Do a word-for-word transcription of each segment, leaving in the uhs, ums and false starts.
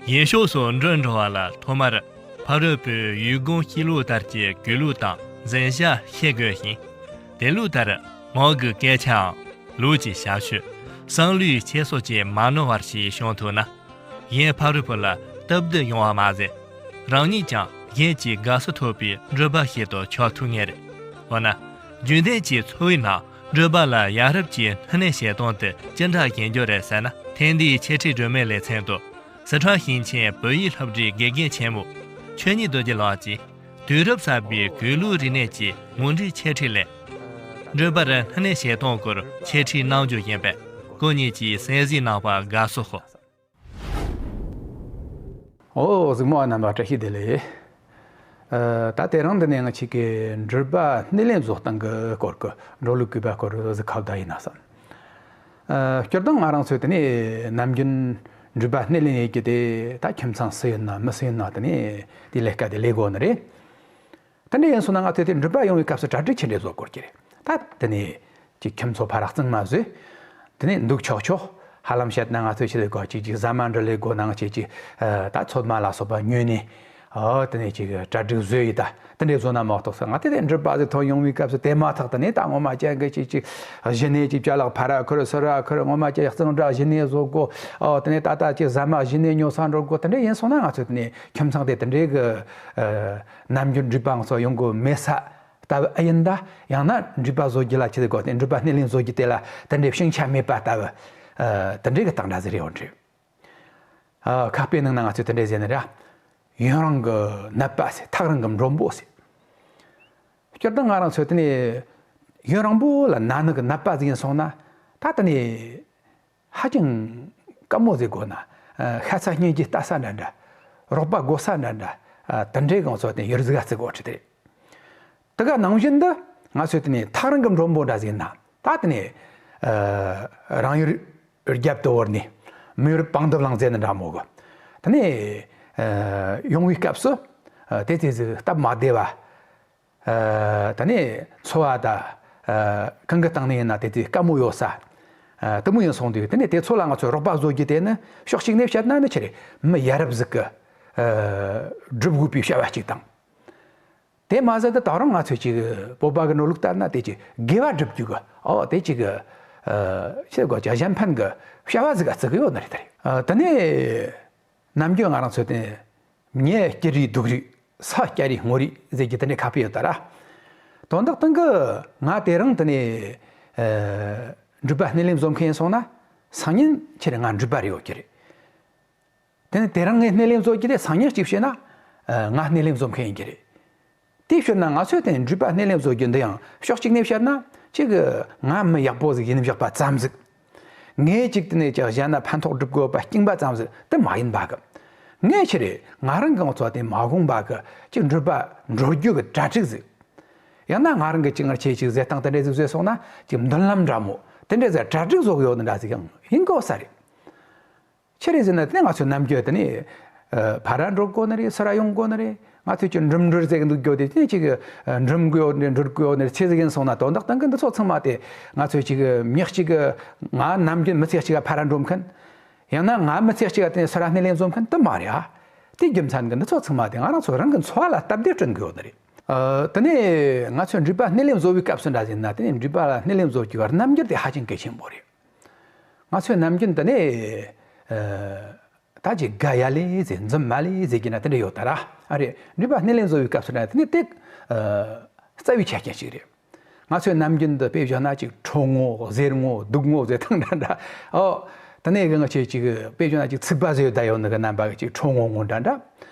ཡུལ་ཕྱོགས་སུ་འགྲོ་འགྲོ་བ་ལ་ཐོག་མར་ཕ་རོལ་པོའི་ཡུལ་སྒོ་ཤེས་ལུགས་ལྟར་གྱི་གུས་ལུགས་དང་འཛིན་བྱ་ཤེས་དགོས་ཤིང་། དེ་ལུགས་ལྟར་མོ་གི་སྐད་ཆའམ་ལུགས་ཀྱི་ཞབས་ཞུ། བསམ་བློའི་འཁྱེར་སོ་བཅས་མ་ནོར་བ་ཞིག་བྱུང་ཐུབ་ན། གཞན་ཕ་རོལ་པོ་ལ་སྟབས་བདེ་ཡོང་བ་མ་ཟད། རང་ཉིད་ཀྱང་གཞན་གྱི་དགའ་བསུ་ཐོབ་པའི་འགྲུལ་པ་ཞིག་ཏུ་ཆགས་ཐུབ་ངེས་རེད། འོ་ན། རྒྱུན་ལྡན་གྱི་འཚོ་བའི་ནང་འགྲུལ་པ་ལ་ཡ་རབས་ཀྱི་སྣེ་ལེན་བྱེད་སྟངས་དེ་ཅི་འདྲ་ཡིན་རྒྱུ་རེད་ཟེར་ན། ཐེངས་འདིའི་འཆད་ཁྲིད་སྒྲོན་མེ་ལེ་ཚན་དུ། སི་ཁྲོན་ཞིང་ཆེན་བོད་ཡིག་སློབ་གྲྭའི་དགེ་རྒན་ཆེན་མོ་ཆོས་ཉིད་རྡོ་རྗེ་ལགས་ཀྱིས། དུས་རབས་གསར་པའི་གུས་ལུགས་རིག་གནས་ཀྱི་མུ་འབྲེལ་འཆད་ཁྲིད་ལས། འགྲུལ་པར་སྣེ་ལེན་བྱེད་སྟངས་སྐོར་འཆད་ཁྲིད་གནང་རྒྱུ་ཡིན་པས། སྐུ་ཉིད་ཀྱིས་གསན་གཟིགས་གནང་བར་དགའ་བསུ་ཞུ། ཨོ། གཟིགས་མོ་བ་རྣམ་པ་བཀྲ་ཤིས་བདེ་ལེགས། ཨ། ད་དེ་རིང་འདི་ནས་ང་ཅིག་གི་འགྲུལ་པ་སྣེ་ལེན་བཟོ་སྟངས་ཀྱི་སྐོར་གྱི་འགྲོ་ལུགས་གུས་པ་སྐོར་གཟིགས་ཁ་བརྡ་ཡིན་ན་བསམ། ཨ། སྤྱིར་བཏང་ང་རང་ཚོས་དེ་ནས་ནམ་རྒྱུན་འགྲུལ་པ་སྣེ་ལེན་ཡེད་རྒྱུ་དེ་ད་ཁྱིམ་ཚང་སུ་ཡིན་ན་མི་སུ་ཡིན་ན་དེ་ནས་དེའི་ལས་ཀ་དེ་ལས་དགོས་ནི་རེད། དེ་འདྲ་ཡིན་སོང་ན་ང་ཚོས་དེ་འགྲུལ་པ་ཡོང་བའི་སྐབས་སུ་གྲ་སྒྲིག་ཆི་འདྲ་བཟོ་དགོས་ཀྱི་རེད། ད་དེ་ནས་ཀྱི་ཁྱིམ་ཚང་ཕར་ར་གཙང་མ་བཟོས། དེ་ནས་འདུག་ཆོག་ཆོག་ཧ་ལམ་བཤད་ན་ང་ཚོས་ཆི་ལས་དགོས་ཅིག་ཅིག་ཟ་མ་འདྲ་ལས་དགོས་ན་ང་ཆེ་ཅིག་ད་ཚོད་མ་ལ་སོགས་པ་ཉོས་ནས། ཨོ། དེ་ནས་ཅིག་གྲ་སྒྲིག་བཟོས་ཡིན། ད་དེ་འདྲ་བཟོ་ན་མ་གཏོགས་ས། ང་དེ་དེ་འགྲུལ་པ་ཟིག་ཐོན་ཡོང་བའི་སྐབས་སུ་དེ་མ་ཐག་དེ་ནས་ད་ངོ་མ་ཅན་གི་ཅིག་ཅིག་གཞི་ནས་ཅིག་ཅ་ལག་ཕར་ར་ཁུར་ཚུར་ར་ཁུར། ངོ་མ་ཅན་གཙང་སྦྲ་གཞི་ནས་བཟོ་དགོས། ཨོ། དེ་ནས་ད་ལྟ་ཅིག་ཟ་མ་གཞི་ནས་ཉོ་ས་འགྲོ་དགོས། དེ་འདྲ་ཡིན་སོང་ན་ང་ཚོས་དེ་ནས་ཁྱིམ་ཚང་དེ་དེ་འདྲའི་གི་ནམ་རྒྱུན་འགྲུལ་པ་ང་ཚོ་ཡོང་གི་མེད་ས་ལྟ་བུ་ཨེ་ཡིན། ད་ཡང་ན་འགྲུལ་པ་བཟོ་རྒྱུ་ལ་ཆི་ཟིག་དགོས་ཏེ། འགྲུལ་པ་སྣེ་ལེན་བཟོ་རྒྱུ་དེ་ལ་དེ་འདྲའི་ཤིང་ཆ་མེད་པ་ལྟ་བུ། ཨ། དེ་འདྲའི་གི་སྟངས་འདྲ་ཟིག་རེད་འོང་དྲན། ཨ། ཁ་དཔེ་ནང་ན་ང་ཚོས་དེ་འདྲ་ཟེར་ནི་ར། ཡུན་རིང་གི་ནད་པ་ཟེར། ཐག་རིང་གི་མགྲོན་པོ་ཟེར། སྤྱིར་བཏང་ང་རང་ཚོས་དེ་ནས་ཡུན་རིང་པོ་ལ་ན་ནི་གི་ནད་པ་ཟིག་ཡིན་སོང་ན། ད་དེ་ནས་ཧ་ཅང་དཀའ་མོ་ཟིག་དགོས་ན། ཨ། ཤ་ཚ་སྙིང་རྗེ་ལྟ་ས་འདྲ་འདྲ། རོགས་པ་དགོས་ས་འདྲ་འདྲ། ཨ། དེ་འདྲའི་གང་ཚོ་དེ་ཡུལ་ཟིག་ག་བརྩི་དགོས་ཀྱི་རེད། དེ་ག་ནང་བཞིན་དུ་ང་ཚོས་དེ་ནས་ཐག་རིང་གི་མགྲོན་པོ་འདྲ་ཟིག་ཡིན་ན། ད་དེ་ནས། ཨ། རང་ཡུལ་རྒྱབ་ཏུ་བོར་ནས་མི་ཡུལ་པང་དུ་བླངས་ཟེར་ནི་འདྲ་མོ་གི། དེ་ནས། ཨ། ཡོང་བའི་སྐབས་སུ། ཨ། དེ་ཚེ་ཟིག་སྟབས་མ་བདེ་བ། ཨ། དེ་ནས་འཚོ་བ་ད། ཨ། གང་གི་སྟེང་ནས་ཡིན་ན་དེ་དུས་དཀའ་མོ་ཡོད་ས། ཨ། དེ་མོ་ཡིན་སོང་དུས་དེ་ནས་དེ་ཚོ་ལ་ང་ཚོས་རོགས་པ་བཟོ་རྒྱུ་དེ་ནི་ཕྱོགས་གཅིག་ནས་བཤད་ན་ནི་ཆི་རེད། མི་ཡ་རབས་ཟིག་གི། ཨ། སྒྲུབ་དགོས་པའི་བྱ་བ་གཅིག་དང་། དེ་མ་ཟད་དུ་ད་རུང་ང་ཚོས་ཅིག་བོད་པ་གི་ནོར་ལུགས་ལྟར་ན་དེ་ཅིག་དགེ་བ་སྒྲུབ་རྒྱུ་གི། ཨོ། དེ་ཅིག་གི། ཨ། ཆི་ཟེར་དགོས་ཀྱི། གཞན་ཕན་གི་བྱ་བ་ཟིག་ག་བརྩི་གི་ཡོད་ནི་རེད། ད་རེད། ཨ། དེ་ནས་ནམ་རྒྱུན་ང་རང་ཚོས་དེ། ཉལ་སྐྱིད་རེད་སྡུག་རེད། ས་སྐྱ་རེད་སྔོ་རེད་ཟེར་རྒྱུ་དེ་འདྲའི་ཁ་དཔེ་ཡོད་ད་ར། དོན་དག་སྟེང་གི་ང་དེ་རིང་དེ་ནས། ཨ། འགྲུལ་པ་སྣེ་ལེན་བཟོ་མཁན་ཡིན་སོང་ན། སང་ཉིན་ཆི་རེད། ང་འགྲུལ་པ་རེད་ཡོད་ཀྱི་རེད། དེ་ནས་དེ་རིང་ངས་སྣེ་ལེན་བཟོ་རྒྱུ་དེ་སང་ཉིན་གཅིག་བྱས་ན། ཨ། ང་སྣེ་ལེན་བཟོ་མཁན་ཡིན་གྱི་རེད། དེ་བྱས་ན་ང་ཚོས་དེ་འགྲུལ་པ་སྣེ་ལེན་བཟོ་རྒྱུ་འདི་ཡང་ཕྱོགས་གཅིག་ནས་བཤད་ན་གཅིག་གི་ང་མི་ཡག་པོ་ཟིག་ཡིན་བཞག་པ་ཙམ་ཟིག། ངས་གཅིག་དེ་ནས་ཀྱང་གཞན་ན་ཕན་ཐོགས་སྒྲུབ་དགོས་པ་རྐྱང་པ་ཙམ་ཟིག་དེ་མ་ཡིན་པ་གི། ངས་ཆི་རེད། ང་རང་གི་ང་ཚོ་དེ་མ་དགོངས་པ་གི་གཅིག་འགྲུལ་པ་འགྲོ་རྒྱུ་གི་གྲ་སྒྲིག་ཟིག། ཡང་ན་ང་རང་གི་གཅིག་སྔར་ཆེ་ཅིག་ཟེར་སྟངས་དེ་འདྲ་ཟིག་བཟོས་སོང་ན་གཅིག་མདུན་ལམ་འདྲ་མོ་དེ་འདྲ་ཟིག་གྲ་སྒྲིག་བཟོ་གི་ཡོད་ནི་འདྲ་ཟིག་ཡང་ཡིན་དགོས་ས་རེད། ཆི་རེད་ཟེར་ན་དེ་ནས་ང་ཚོའི་ནམ་རྒྱུན་དེ་ནས། ཨ། ཕར་ར་འགྲོ་དགོས་ནི་རེད། ཚུར་ར་ཡོང་དགོས་ནི་རེད། ང་ཚོས་ཀྱི་འགྲིམ་འགྲུལ་ཟེར་གི་འདུག་རྒྱུ་དེ་དེ་ནས་ཅིག་གི། ཨ། འགྲིམ་དགོས་ཡོད་ནི་རེད། འགྲུལ་དགོས་ཡོད་ནི་རེད། ཆི་ཟིག་ཡིན་སོང་ན་དོན་དག་སྟེང་གི་འདི་ཚོ་ཚང་མ་དེ་ང་ཚོས་ཅིག་གི་མི་གཅིག་གི། ང་ནམ་རྒྱུན་མི་ཚེ་གཅིག་ག་ཕར་ར་འགྲོ་མཁན། ཡང་ན་ང་མི་ཚེ་གཅིག་ག་དེ་ནས་ཚུར་ར་སྣེ་ལེན་བཟོ་མཁན་དེ་མ་རེད་ཨ། དེའི་རྒྱུ་མཚན་གི་འདི་ཚོ་ཚང་མ་དེ་ང་རང་ཚོ་རང་གི་འཚོ་བ་ལ་སྟབས་བདེ་བསྐྲུན་དགོས་ཡོད་ནི་རེད། ཨ། དེ་ནས་ང་ཚོས་འགྲུལ་པ་སྣེ་ལེན་བཟོ་བའི་སྐབས་སུ་འདྲ་ཟིག་ཡིན་ན། དེ་ནས་འགྲུལ་པ་ལ་སྣེ་ལེན་བཟོ་རྒྱུ་གི་རྣམ་འགྱུར་དེ་ཧ་ཅང་གལ་ཆེན་པོ་རེད། ང་ཚོས་ནམ་རྒྱུན་དེ་ནས། ཨ། ད་ཅིག་དགའ་ཡ་ལེ་ཟེར། འཛུམ་མ་ལེ་ཟེར་གྱི་ན་དེ་འདྲ་ཡོད་ད་ར། ཨ་རེད། འགྲུལ་པ་སྣེ་ལེན་བཟོ་བའི་སྐབས་སུ་ན་དེ་ནི་དེ། ཨ། རྩ་བའི་ཆ་རྐྱེན་ཞིག་རེད། ང་ཚོའི་ནམ་རྒྱུན་དུ་དཔེ་བཞག་ན་ཅིག་ཁྲོ་ངོ་ཟེར་ངོ་སྡུག་ངོ་ཟེར་སྟངས་འདྲ་འདྲ། ཨོ། དེ་ནས་གི་ང་ཆོས་ཅིག་དཔེ་བཞག་ན་ཅིག་ཚིག་པ་ཟེར་ཡོད་ད་ཡོད་ནི་གི་རྣམ་པ་གི་ཅིག་ཁྲོ་ངོ་ངོ་འདྲ་འདྲ།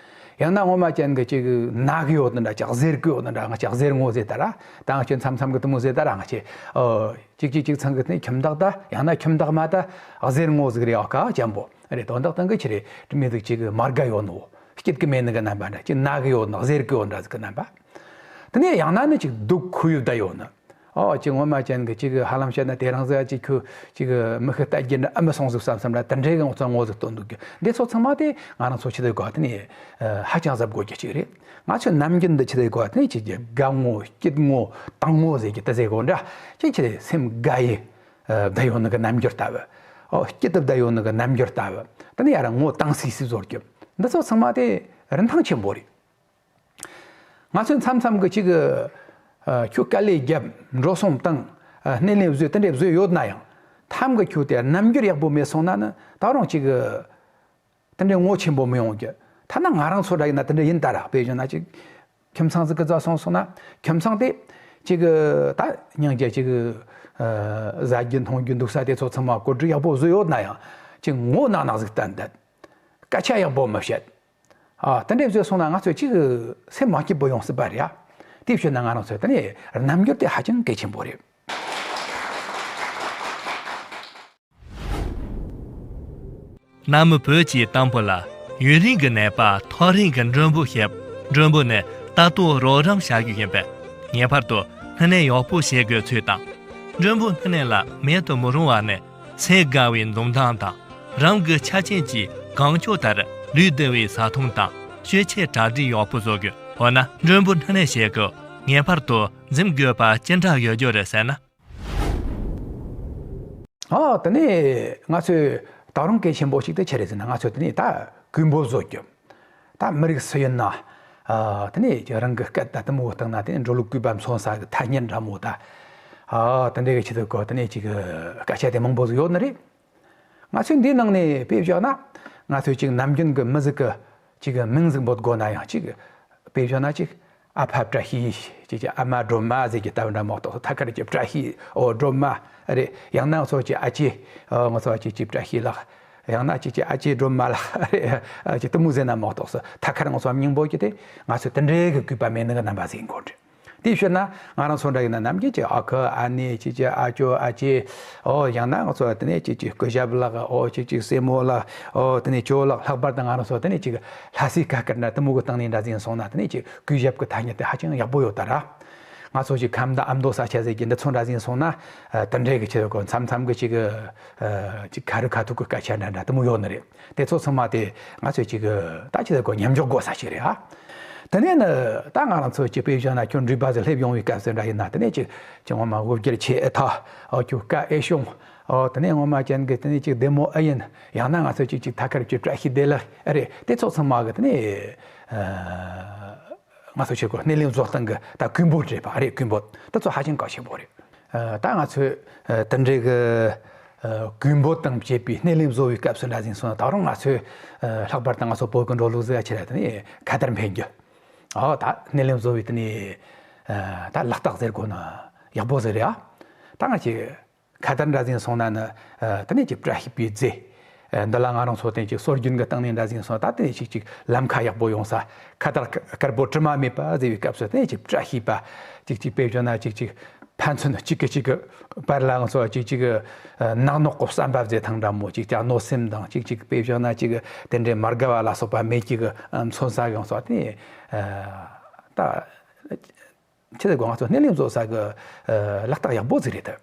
ཡང་ན་ངོ་མ་ཅན་གི་ཅིག་ན་གི་ཡོད་ནི་འདྲ། ཅིག་གཟེར་གི་ཡོད་ནི་འདྲ། ང་ཆོས་གཟེར་ངོ་ཟེར་ད་ར། ད་ང་ཆོས་མཚམས་མཚམས་གི་དེ་མོ་ཟེར་ད་ར། ང་ཆོས། ཨོ། གཅིག་གཅིག་གཅིག་ཚང་གི་དེ་ནས་ཁྱིམ་བདག་ད་ཡང་ན་ཁྱིམ་བདག་མ་ད་གཟེར་ངོ་ཟིག་རེད། ཨོ། ཀ་ཅན་པོ་རེད། དོན་དག་སྟེང་གི་ཆི་རེད། དྲི་མེད་ཟིག་ཅིག་མ་དགའ་ཡོད་ནོ། སྐྱིད་གི་མེད་ནི་གི་རྣམ་པ་འདྲ། ཅིག་ན་གི་ཡོད་ནོ། གཟེར་གི་ཡོད་འདྲ་ཟིག་གི་རྣམ་པ། དེ་ནས་ཡང་ན་ནི་ཅིག་སྡུག་ཁུ་ཡུབ་ད་ཡོད་ནི། ཨོ། ཅིག་ངོ་མ་ཅན་གི་ཅིག་ཧ་ལམ་བཤད་ན་དེ་རིང་ཟིག་ཅིག་ཁུ་ཅིག་མི་ཤི་རྟ་རྒྱུག་འདྲ། ཨ་མི་སོང་ཟིག་བསམ་བསམ་འདྲ། དེ་འདྲའི་གི་ངོ་ཚ་ངོ་ཟིག་སྟོན་འདུག་གི། འདི་ཚོ་ཚང་མ་དེ་ང་རང་ཚོ་ཆི་ཟེར་དགོས་དེ་ནས་ཧ་ཅང་གཟབ་དགོས་ཀྱི་ཅིག་རེད། ང་ཚོའི་ནམ་རྒྱུན་འདི་ཆི་ཟེར་དགོས་དེ་ནས་ཅིག་དགའ་ངོ་སྐྱིད་ངོ་དྭངས་ངོ་ཟེར་གྱི་དེ་ཟེར་དགོས་འདྲ། ཅིག་ཆི་རེད། སེམས་དགའ་ཡི། ཨ། བསྡད་ཡོད་ནི་གི་རྣམ་འགྱུར་ལྟ་བུ། ཨོ། སྐྱིད་དུ་བསྡད་ཡོད་ནི་གི་རྣམ་འགྱུར་ལྟ་བུ། དེ་ནས་ཡར་ངོ་དྭངས་སི་སི་བཟོ་རྒྱུ། འདི་ཚོ་ཚང་མ་དེ་རིན་ཐང་ཆེན་པོ་རེད། ང་ཚོས་མཚམས་མཚམས་ཀྱི་གཅིག་གི་ཨ་ཁྱོད་དཀའ་ལས་བརྒྱབ། འགྲོ་སོང་བཏང་། ཨ་སྣེ་ལེན་བཟོས། དེ་འདྲས་བཟོས་ཡོད་ན་ཡང་། ཐམ་གི་ཁྱོད་དེ་རྣམ་འགྱུར་ཡག་པོ་མེད་སོང་ན་ནི་ད་རུང་གཅིག་གི་དེ་འདྲའི་ངོ་ཆེན་པོ་མི་ཡོང་གི། ཐ་ན་ང་རང་ཚོ་འདྲ་ཡིན་ན་དེ་འདྲ་ཡིན་ད་ར། དཔེ་བཞག་ན་ཅིག་ཁྱིམ་ཚང་ཟིག་གི་རྩ་སོང་སོང་ན། ཁྱིམ་ཚང་དེ་ཅིག་གི་ད་སྙིང་རྗེ་ཅིག་གི་ཨ་ཟ་རྒྱུ་འཐུང་རྒྱུ་འདུག་ས་དེ་ཚོ་ཚང་མ་བཀོད་སྒྲིག་ཡག་པོ་བཟོས་ཡོད་ན་ཡང་། ཅིག་ངོ་ནག་ནག་ཟིག་བསྟན་བསྡད། སྐད་ཆ་ཡག་པོ་མི་བཤད། ཨ་དེ་འདྲས་བཟོས་སོང་ན་ང་ཚོས་ཅིག་སེམས་མ་སྐྱིད་པོ་ཡོང་སྲིད་པ་རེད་ཡ། དེ་བྱས་ན་ང་རང་ཚོས་དེ་ནས་རྣམ་འགྱུར་དེ་ཧ་ཅང་གལ་ཆེན་པོ་རེད། གནའ་མི་བོད་ཀྱི་གཏམ་དཔེ་ལ། ཡུན་རིང་གི་ནད་པ་ཐག་རིང་གི་མགྲོན་པོ་བཤད། མགྲོན་པོ་ནི་ལྟ་རྟོག་རོགས་རམ་བྱ་རྒྱུ་ཡིན་པས། ངེས་པར་དུ་སྣེ་ལེན་ཡག་པོ་བྱེད་དགོས་ཚུལ་དང་། མགྲོན་པོ་སྣེ་ལེན་ལ་མེད་དུ་མི་རུང་བ་ནི། ཚེ་དགའ་བའི་འཛུམ་མདངས་དང་། རང་གི་ཆ་རྐྱེན་གྱི་གང་མཆོག་ལྟར་ལུས་བདེ་བའི་བཟའ་འཐུང་དང་སྤྱོད་ཆས་གྲ་སྒྲིག་ཡག་པོ་བཟོ་དགོས། འོ་ན་མགྲོན་པོ་སྣེ་ལེན་བྱེད་སྐབས་ངེས་པར་དུ་འཛེམ་དགོས་པ་ཅི་འདྲ་ཡོད་རྒྱུ་རེད་ཟེར་ན། ཨ་དེ་ནས་ང་ཚོས་ད་རུང་གལ་ཆེན་པོ་ཞིག་དེ་ཆི་རེད་ཟེར་ན། ང་ཚོས་དེ་ནས་ད་གུས་འབུལ་བཟོ་རྒྱུ། ད་མི་རིགས་སུ་ཡིན་ན། ཨ་དེ་ནས་རང་གི་སྐད་ད་དེ་མོ་བཏང་ན་དེ་ནས་འགྲོ་ལུགས་གུས་པ་མཚོན་ས་གི་ཐ་སྙད་འདྲ་མོ་ད། ཨ་དེ་འདྲ་གི་ཆེད་དུ་གོ་དེ་ནས་ཅིག་སྐད་ཆ་དེ་མང་པོ་ཟིག་ཡོད་ནི་རེད། ང་ཚོས་འདིའི་ནང་ནས་དཔེ་བཞག་ན། ང་ཚོས་ཅིག་ནམ་རྒྱུན་གི་མི་ཟིག་གི་ཅིག་མིང་ཟིག་འབོད་དགོས་ན་ཡང་། ཅིག་དཔེ་བཞག་ན་ཅིག་ཨ་ཕ་བཀྲ་ཤིས། ཅིག་ཅིག་ཨ་མ་སྒྲོལ་མ་ཟེར་གྱི་ལྟ་བུ་འདྲ་མོ་ཏོག་ཙམ། ཐད་ཀར་གྱི་བཀྲ་ཤིས་འོ་སྒྲོལ་མ་རེད། ཡང་ན་ང་ཚོ་ཅིག་ཨ་ཅེ། ཨ་ང་ཚོ་ཅིག་ཅིག་བཀྲ་ཤིས་ལགས། ཡང་ན་ཅིག་ཅིག་ཨ་ཅེ་སྒྲོལ་མ་ལགས་རེད། ཨ་ཅིག་དེ་མོ་ཟེར་ན་མོ་ཏོག་ཙམ། ཐད་ཀར་ང་ཚོ་མཉམ་པོ་གྱི་དེ་ང་ཚོས་དེ་འདྲའི་གི་གུས་པ་མེད་ནི་གི་རྣམ་པ་ཟིག་ཡིན་དགོས་རེད། དེའི་ཕྱིར་ན་ང་རང་ཚོ་འདྲ་ཡིན་ན་ནམ་རྒྱུན་གྱི་ཨ་ཁུ་ཨ་ནེ། ཅིག་ཅིག་ཨ་ཅོ་ཨ་ཅེ། ཨོ་ཡང་ན་ང་ཚོ་དེ་ནས་ཅིག་ཅིག་སྐུ་ཞབས་ལགས། ཨོ་ཅིག་ཅིག་སྲས་མོ་ལགས། ཨོ་དེ་ནས་ཇོ་ལགས། ལྷག་པར་དུ་ང་རང་ཚོ་དེ་ནས་ཅིག་ལྷ་སའི་ཁ་སྐད་ན་དེ་མོ་གི་སྟེང་ནས་འདྲ་ཟིག་སོང་ན། དེ་ནས་ཅིག་གུས་ཞབས་ཀྱི་ཐ་སྙད་དེ་ཧ་ཅང་ཡག་པོ་ཡོད་ད་ར། ང་ཚོ་ཅིག་ཁམས་དང་ཨ་མདོ་ས་ཆ་ཟེར་གྱི་འདི་ཚོ་འདྲ་ཟིག་སོང་ན། ཨ་དེ་འདྲའི་གི་ཆེད་དུ་མཚམས་མཚམས་གི་ཅིག་གི་ཨ་ཅིག་ཁ་རི་ཁ་ཐུག་གི་སྐད་ཆ་འདྲ་འདྲ་དེ་མོ་ཡོད་ནི་རེད། དེ་ཚོ་ཚང་མ་དེ་ང་ཚོས་ཅིག་ད་ཅི་ཟེར་དགོས། མཉམ་འཇོག་དགོས་ས་ཞིག་རེད་ཨ། དེ་ནས་ནི་ད་ང་རང་ཚོ་ཅིག་དཔེ་བཞག་ན་ཁྱོད་འགྲུལ་པ་ཟིག་སླེབས་ཡོང་བའི་སྐབས་སུ་འདྲ་ཡིན་ན། དེ་ནས་ཅིག་ཅིག་ངོ་མ་དབུ་བརྒྱུད་ཆེ་ཨེ་ཐག་ཨོ་ཁྱོད་བཀའ་ཨེ་ཤོང་། ཨོ་དེ་ནས་ངོ་མ་ཅན་གི་དེ་ནས་ཅིག་བདེ་མོ་ཨེ་ཡིན། ཡང་ན་ང་ཚོ་ཅིག་ཅིག་ཐད་ཀར་ཅིག་བཀྲ་ཤིས་བདེ་ལེགས་ཨེ་རེད། དེ་ཚོ་ཚང་མ་གི་དེ་ནས་ཨ་ང་ཚོ་ཆེད་དུ་སྣེ་ལེན་བཟོ་སྟངས་གི་ད་གུས་འབོད་རེད་པ་རེད། གུས་འབོད་དེ་ཚོ་ཧ་ཅང་གལ་ཆེན་པོ་རེད། ཨ་ད་ང་ཚོས་ཨ་དེ་འདྲའི་གི་ཨ་གུས་འབོད་དང་བཅས་པའི་སྣེ་ལེན་བཟོ་བའི་སྐབས་སུ་འདྲ་ཟིག་སོང་ན། ད་རུང་ང་ཚོས་ཨ་ལྷག་པར་དུ་ང་ཚོ་བོད་ཀྱི་འགྲོ་ལུགས་ཟིག་ཡ་ཆེ་ར་དེ་ནས་ཁ་དར་འཕེན་རྒྱུ། ཨོ་ད་སྣེ་ལེན་བཟོ་བའི་དེ་ནས་ཨ་ད་ལག་རྟགས་ཟེར་དགོས་ན་ཡག་པོ་ཟིག་རེད་ཨ། ད་ང་ཅིག་ཁ་དར་འདྲ་ཟིག་སོང་ན་ནི་ཨ་དེ་ནས་ཅིག་བཀྲ་ཤིས་པའི་རྫས། ཨ་འདི་ལ་ང་རང་ཚོ་དེ་ཅིག་སྲོལ་རྒྱུན་གྱི་སྟེང་ནས་འདྲ་ཟིག་སོང་ད་དེ་ནས་ཅིག་ཅིག་ལམ་ཁ་ཡག་པོ་ཡོང་ས། ཁ་དར་དཀར་པོ་དྲི་མ་མེད་པ་ཟེར་བའི་སྐབས་སུ་དེ་ནས་ཅིག་བཀྲ་ཤིས་པ། ཅིག་ཅིག་དཔེ་བཞག་ན་ཅིག་ཅིག་ཕན་ཚུན་གཅིག་གིས་གཅིག་གི་བར་ལ་ང་ཚོ་ཅིག་ཅིག་ཨ་ནག་ནོག་གི་བསམ་པ་ཟེར་ཐང་འདྲ་མོ། ཅིག་ཅིག་གནོད་སེམས་དང་ཅིག་ཅིག་དཔེ་བཞག་ན་ཅིག་དེ་འདྲའི་མ་དགའ་བ་ལ་སོགས་པ་མེད་ཀྱི་གི་མཚོན་ས་གི་ང་ཚོ་དེ་ནས་ཨ་ད། ཆི་ཟེར་དགོས། ང་ཚོ་སྣེ་ལེན་བཟོ་ས་གི་ཨ་ལག་རྟགས་ཡག་པོ་ཟིག་རེད་དེ།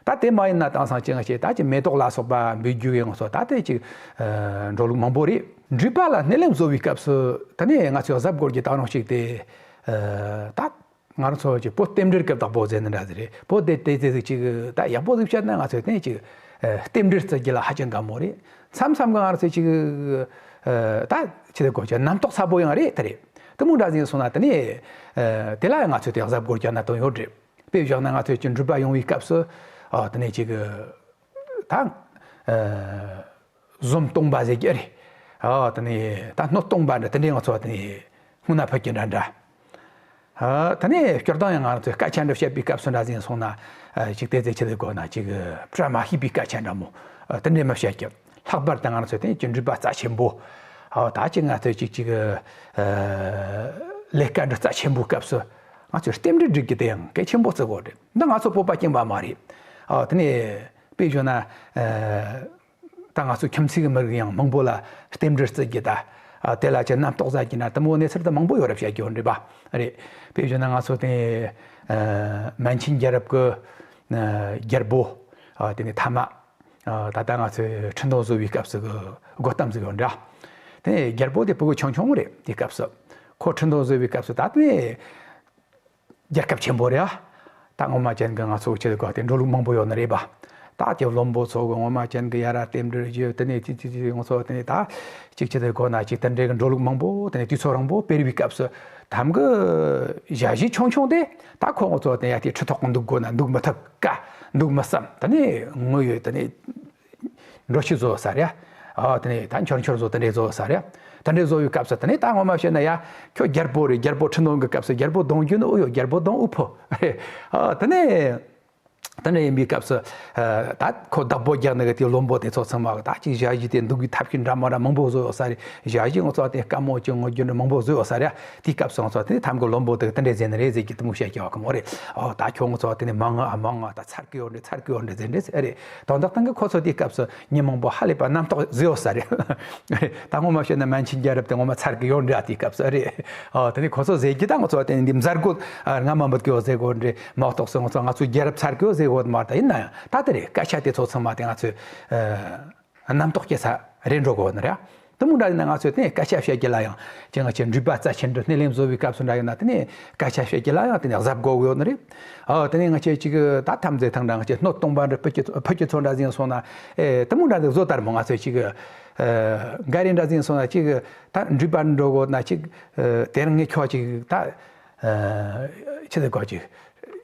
ད་དེ་མ་ཡིན་ན་དེང་སང་ཅི་ང་ཅིག་ད་ཅིག་མེ་ཏོག་ལ་སོགས་པ་འབུལ་རྒྱུ་གི་ང་ཚོ་ད་དེ་ཅིག་ཨ་འགྲོ་ལུགས་མང་པོ་རེད། འགྲུལ་པ་ལ་སྣེ་ལེན་བཟོ་བའི་སྐབས་སུ་དེ་ནས་ང་ཚོས་གཟབ་དགོས་རྒྱུ་ད་རུང་གཅིག་དེ། ཨ་ད་ང་རང་ཚོ་ཅིག་བོད་རྟེན་འབྲེལ་གྱི་བདག་པོ་ཟེར་ནི་འདྲ་ཟིག་རེད། བོད་དེ་དེ་ཟེར་ཟིག་ཅིག་ད་ཡག་པོ་ཟིག་བཤད་ན་ང་ཚོས་དེ་ཅིག་ཨ་རྟེན་འབྲེལ་བརྩི་རྒྱུ་ལ་ཧ་ཅང་དགའ་མོ་རེད། མཚམས་མཚམས་གི་ང་རང་ཚོས་ཅིག་ཨ་ད་ཆི་ཟེར་དགོས། ཅིག་རྣམ་རྟོག་ཚ་པོ་ཡང་རེད། དེ་རེད། དེ་མོ་འདྲ་ཟིག་སོང་ན་དེ་ནས་ཨ་དེ་ལ་ཡང་ང་ཚོས་དེ་གཟབ་དགོས་རྒྱུ་གནད་དོན་ཡོད་རེད། དཔེ་བཞག་ན་ང་ཚོས་ཅིག་འགྲུལ་པ་ཡོང་བའི་སྐབས་སུ་ཨ་དེ་ནས་ཅིག་ད་ཨ་ཟོམ་སྟོང་པ་ཟེར་རྒྱུ་རེད། ཨ་དེ་ནས་ད་སྣོད་སྟོང་པ་འདྲ་དེ་འདྲའི་ང་ཚོ་དེ་ནས་སྔོན་ན་ཕུད་རྒྱུ་འདྲ་འདྲ། ཨ་དེ་ནས་སྐྱོར་སྟངས་ཡང་ང་ཚོས་སྐད་ཆ་འདྲ་བཤད་པའི་སྐབས་སུ་འདྲ་ཟིག་སོང་ན། ཨ་ཅིག་དེ་ཚེ་ཆི་ཟེར་དགོས་ན་ཅིག་བཀྲ་མ་ཤིས་པའི་སྐད་ཆ་འདྲ་མོ་ཨ་དེ་འདྲས་མ་བཤད་ཀྱི། ལྷག་པར་དུ་ང་ཚོས་དེ་ཅིག་འགྲུལ་པ་རྩ་ཆེན་པོ། ཨ་ད་ཅིག་ང་ཚོས་ཅིག་ཅིག་ཨ་ལས་ཀ་འདྲ་རྩ་ཆེན་པོའི་སྐབས་སུ་ང་ཚོས་རྟེན་འབྲེལ་སྒྲིག་རྒྱུ་དེ་ཡང་གལ་ཆེན་པོ་བརྩི་དགོས་རེད། འདི་ང་ཚོ་བོད་པ་རྐྱང་པ་མ་རེད། ཨ་དེ་ནས་དཔེ་བཞག་ན་ཨ་ད་ང་ཚོ་ཁྱིམ་མཚེས་ཀྱི་མི་རིགས་ཡང་མང་པོ་ལ་རྟེན་འབྲེལ་བརྩི་རྒྱུ་ད། ཨ་དེ་ལ་ཅིག་རྣམ་རྟོག་ཟ་རྒྱུ་ན་དེ་མོ་གནས་ཚུལ་དེ་མང་པོ་ཡོད་རབས་བཤད་རྒྱུ་འདྲ་པ་རེད། དཔེ་བཞག་ན་ང་ཚོ་དེ་ཨ་མན་ཆིན་རྒྱལ་རབས་ཀྱི་ཨ་རྒྱལ་པོ། ཨ་དེ་ནས་ཐ་མ། ཨ་ད་ལྟ་ང་ཚོས་ཁྲི་འདོན་བཟོ་བའི་སྐབས་སུ་གི་དགོད་གཏམ་ཟིག་ཡོད་འདྲ། དེ་རྒྱལ་པོ་དེ་ཕྲུ་གུ་ཆུང་ཆུང་རེད། དེ་སྐབས་སུ་ཁོ་ཁྲི་འདོན་བཟོ་བའི་སྐབས་སུ་ད་དེ་རྒྱལ་ཁབ་ཆེན་པོ་རེད་ཨ། ད་ངོ་མ་ཅན་གི་ང་ཚོ་ཆེད་དུ་དེ་འགྲོ་ལུགས་མང་པོ་ཡོད་ནི་རེད་པ། ད་ ད་ཀྱི་བློན་པོ་ཚོ་གི་ངོ་མ་ཅན་གི་ཡ་ར་རྟེན་འབྲེལ་རྒྱུ་དེ་ནས་ཅི་ཅི་ཅི་ང་ཚོ་དེ་ནས་ད་གཅིག་ཅི་དེ་དགོས་ན་ཅིག་དེ་འདྲའི་གི་འགྲོ་ལུགས་མང་པོ་དེ་ནས་དུས་ཚོད་རིང་པོ་སྤེལ་བའི་སྐབས་སུ་དམ་གི་ཞ་ཞི་ཆུང་ཆུང་དེ་ད་ཁོ་ང་ཚོ་དེ་ཡ་དེ་ཁྲི་ཐོག་གི་འདུག་དགོས་ན་འདུག་མི་ཐུབ་ཀ་འདུག་མི་བསམ་དེ་ནས་ངོ་ཡོད་དེ་ནས། འགྲོ་ཤི་བཟོ་ས་རེད། ཨ་དེ་ནས་ད་འཆོར་འཆོར་བཟོ་དེ་འདྲས་བཟོ་ས་རེད། དེ་འདྲས་བཟོ་བའི་སྐབས་སུ་དེ་ནས་ད་ངོ་མ་བཤད་ན་ཡ་ཁྱོད་རྒྱལ་པོ་རེད། རྒྱལ་པོ་ཁྲི་འདོན་གི་སྐབས་སུ་རྒྱལ་པོ་གདུང་རྒྱུ་ནི་ཨུ་ཡོད། རྒྱལ་པོ་གདུང་ཨུ་ཕོ་རེད། ཨ་དེ་ནས་དེ་འདྲས་ཡིན་པའི་སྐབས་སུ་ད་ཁོ་བདག་པོ་རྒྱག་ནི་གི་དེ་བློན་པོ་དེ་ཚོ་ཚང་མ་གི་ད་ཅིག་ཞ་ཞི་དེ་འདུག་གི་ཐབས་ཤེས་འདྲ་མ་འདྲ་མང་པོ་བཟོ་ཡོད་ས་རེད། ཞ་ཞི་ང་ཚོ་དེ་དཀའ་མོ་ཅིག་ངོ་རྒྱུ་འདྲ་མང་པོ་བཟོ་ཡོད་ས་རེད། དེའི་སྐབས་སུ་ང་ཚོ་དེ་ཐམ་གི་བློན་པོ་དེ་དེ་འདྲས་ཟེར་ནི་རེད་ཟེར་གི་དེ་མོ་བཤད་ཀྱི་ཡོད་གི་མོ་རེད། ཨོ་ད་ཁྱོད་ང་ཚོ་དེ་ནས་མང་ང་ཨ་མང་ང་ད་ཚར་གི་ཡོད་འདྲ་ཚར་གི་ཡོད་འདྲ་ཟེར་འདྲ་ཟེར་རེད། དོན་དག་སྟེང་གི་ཁོ་ཚོ་དེའི་སྐབས་སུ་ཉིན་མང་པོ་ཧ་ལས་པ་རྣམ་རྟོག་ཟེར་ཡོད་ས་རེད། ད་ངོ་མ་བཤད་ན་མན་ཆིན་རྒྱལ་རབས་དེ་ངོ་མ་ཚར་གི་ཡོད་འདྲ་དེའི་སྐབས་སུ་རེད། ཨོ་དེ་ནས་ཁོ་ཚོ་ཟེར་གྱི་ད་ང་ཚོ་དེ་ནས་འདི་མཛད་སྒོ་ཨ་སྔ་མ་མི་དགོས་ཟེར་གོ་འདྲ་མ་གཏོགས་སུ་ང་ཚོ་ང་ཚོའི་རྒྱལ་རབས་ཚར་གི་ཡོད་ཟེར་གོ་མ་ད་ཡིན་ན་ཡང་ད་དེ་རེད། སྐད་ཆ་དེ་ཚོ་ཚང་མ་དེ་ང་ཚོས་ཨ། རྣམ་རྟོག་སྐྱེ་ས་རེད་འགྲོ་དགོས་ནི་རེད། དེ་མོ་འདྲ་ཡིན་ན་ང་ཚོས་དེ་སྐད་ཆ་བཤད་རྒྱུ་ལ་ཡང་ཅི་ང་ཆེ་འགྲུལ་པ་རྩ་ཆེན་འདྲ་སྣེ་ལེན་བཟོ་བའི་སྐབས་སུ་འདྲ་ཡིན་ན་དེ་ནས་སྐད་ཆ་བཤད་རྒྱུ་ལ་ཡང་དེ་ནས་གཟབ་དགོས་ཡོད་ནི་རེད། ཨ་དེ་ནས་ང་ཆེ་ཅིག་ད་ཐམ་རྩེ་ཐང་འདྲ་ང་ཆེ་སྣོད་སྟོང་པ་འདྲ་ཕུ་ཁྱི་ཕུ་ཁྱི་ཚོ་འདྲ་ཟིན་སོང་ན་ཨེ་དེ་མོ་འདྲ་འདི་བཟོ་ལྟར་མོ་ང་ཚོས་ཅིག་ཨ་འགའ་རེ་འདྲ་ཟིན་སོང་ན་ཅིག་ད་འགྲུལ་པ་འགྲོ་དགོས་ན་ཅིག་ཨ་དེ་རིང་ངས་ཁྱོད་ཅིག་ད། ཨ་ཆི་ཟེར་གོ་ཅིག་